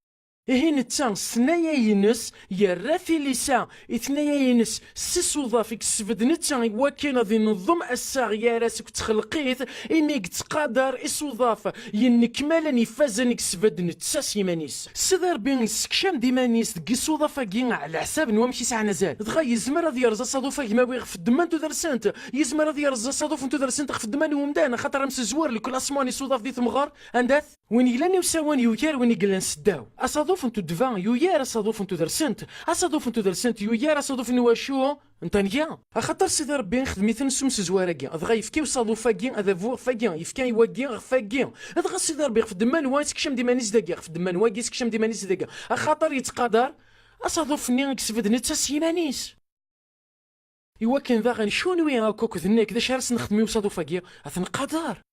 Ihi netta s tennayayin-is yerra tilisa i tennayayin-is s isuḍaf i yesbedd netta i wakken ad ineḍḍem assaɣ gar-as akked txelqit, imi yettqadar isuḍaf yennekmalen ifazen i yesbedd netta s yiman-is. Sidi Ṛebbi yessekcam-d iman-is deg isuḍaf-agi ɛla ḥsab n wamek i sɛan azal. Dɣa yezmer ad yerẓ asaḍuf agmawi ɣef ddemma n tudert-nsent, yezmer ad yerẓ asaḍuf n tudert-nsent ɣef ddemma n umdan, axaṭer amsezwer, le classement n isuḍaf di temɣer, anda-t? Win yellan i usawen yugar win i yellan seddaw. Asaḍuf n tuddba yugar asaḍuf n tudert-nsent. Asaḍuf n tudert-nsent yugar asaḍuf n wacu? N tanga. Axaṭer Sidi Ṛebbi ixdem-iten s umsezwar-agi, dɣa yefka i usaḍuf-agi adabu ɣef wagi, yefka i wagi ɣef wagi. Dɣa Sidi Ṛebbi ɣef ddemma n wa yessekcam-d iman-is dagi, ɣef ddemma n wagi yessekcam-d iman-is dagi. Axaṭer yettqadar asaḍuf-nni i yesbedd netta s yiman-is. Iwakken daɣen kunwi akk akked nekk, d acu ara s-nexdem i usaḍuf-agi? Ad t-nqader.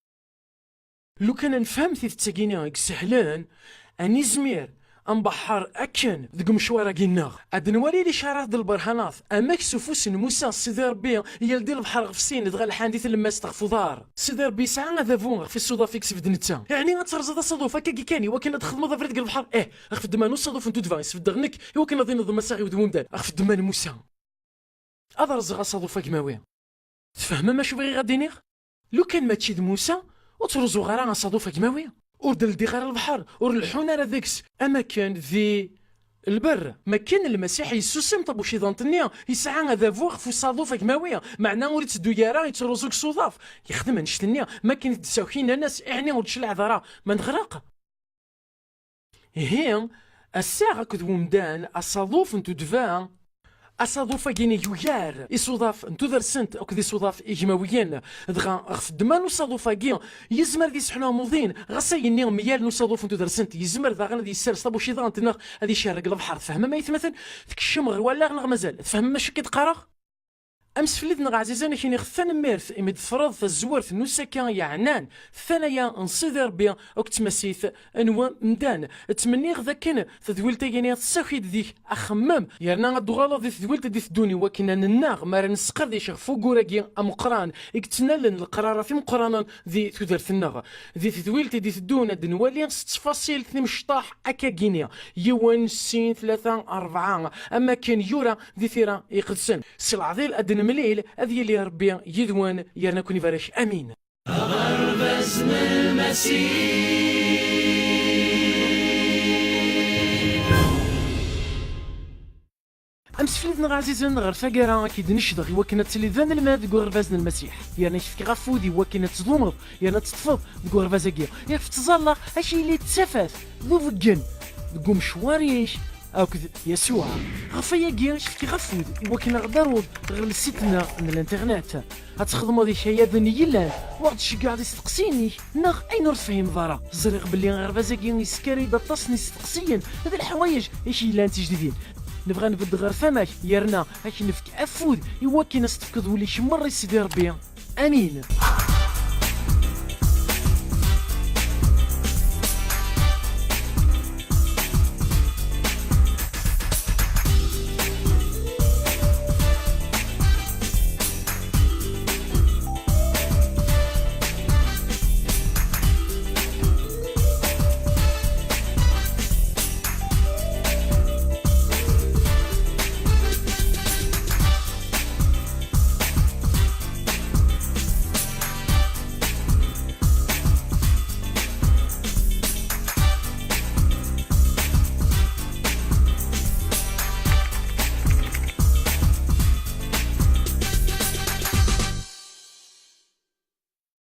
Lukan ad nefhem tidet-agi-nni i isehlen, ad nizmir ad nbeḥḥer akken deg umecwar-agi-nneɣ. Ad nwali licarat d lberhanat, amek s ufus n Musa Sidi Ṛebbi yeldi lebḥer ɣef sin, dɣa lḥan di tlemmast ɣef uḍar. Sidi Ṛebbi yesɛa adabu ɣef isuḍaf i yesbedd netta. Yeɛni ad terẓeḍ asaḍuf akkagi kan iwakken ad txedmeḍ abrid deg lebḥer? Ih, ɣef ddemma n usaḍuf n tuddba i sbeddeɣ nekk iwakken ad ineḍ Lmaṣaḥ i udem umdan. Ɣef ddemma n Musa. Ad rẓeɣ asaḍuf agmawi. Tfehmem acu bɣiɣ ad d-iniɣ? Lukan mačči d Musa, ur ttruẓuɣ ara asaḍuf agmawi. Ur d-ldiɣ ara lebḥer, ur leḥḥun ara deg-s, am akken di lberr. Makken Lmasiḥ yessusem tabucidant-nni, yesɛa adabu ɣef usaḍuf agmawi, meɛna ur itteddu ara yettruẓu deg usaḍuf. Yexdem annect-nni, makken i d-ssawkin, nnan-as, iɛni ur d-tcelɛeḍ ara ma neɣreq? Ihi, assaɣ akked wemdan, asaḍuf n tuddba, asaḍuf-agi-nni yugar isuḍaf n tudert-nsent akked isuḍaf igmawiyen. Dɣa, ɣef ddemma n usaḍuf-agi, yezmer ad yesseḥnu amuḍin, ɣas ayenni myal n usaḍuf n tudert-nsent, yezmer daɣen ad yessers tabucidant neɣ ad icerreg lebḥer. Tfehmem, ay atmaten? Tkecmem ɣer wallaɣ neɣ mazal? Tfehmem acu i d-qqareɣ? Amseflid-nneɣ ɛzizen, ad k-iniɣ tanemmirt imi d-tefreḍ tazwert n usaka yeɛnan tanaya n Sidi Ṛebbi akked tmasit n wemdan. Ttmenniɣ d akken tedwilt-agi-nni tessaki-d deg-k axemmem, yerna ad d-tuɣaleḍ di tedwilt i d-iteddun iwakken ad nennaɣ mi ara nesqerdec ɣef wuggur-agi ameqqran i yettnalen leqrara timeqqranen di tudert-nneɣ. Di tedwilt i d-iteddun ad d-nwali s ttfaṣil timecṭaḥ akkagi-nni, yiwen, sin, tlata, rebɛa, am wakken yura di tira iqedsen. Si leɛḍil ad d-nemlil, ad yili Ṛebbi yid-wen, yerna ad ken-ibarek. Amin. Aɣerbaz n Lmasiḥ. Amseflid-nneɣ ɛzizen, ɣer taggara ad k-id-necdeɣ iwakken ad tiliḍ d anelmad deg uɣerbaz n Lmasiḥ, yerna ad k-fkeɣ afud iwakken ad tdumeḍ yerna ad teṭṭfeḍ deg uɣerbaz-agi. Ixef ttẓallaɣ ad k-yili d tafat d ubeggen deg umecwar-ik akked Yasuɛ. Ɣef wayagi, ad k-fkeɣ afud iwakken ad ɣ-d-taruḍ ɣer lsit-nneɣ n l'internet. Ad txedmeḍ ikayaden yellan, u ad ɣ-d-tceggɛeḍ isteqsiyen-ik neɣ ayen ur tefhimeḍ ara. Ẓriɣ belli aɣerbaz-agi yeskar-d aṭas n yisteqsiyen d leḥwayeǧ i k-yellan d tijdidin. Nebɣa ad nbedd ɣer tama-k, yerna ad k-nefk afud iwakken ad s-tefkeḍ ul-ik merra i Sidi Ṛebbi. Amin.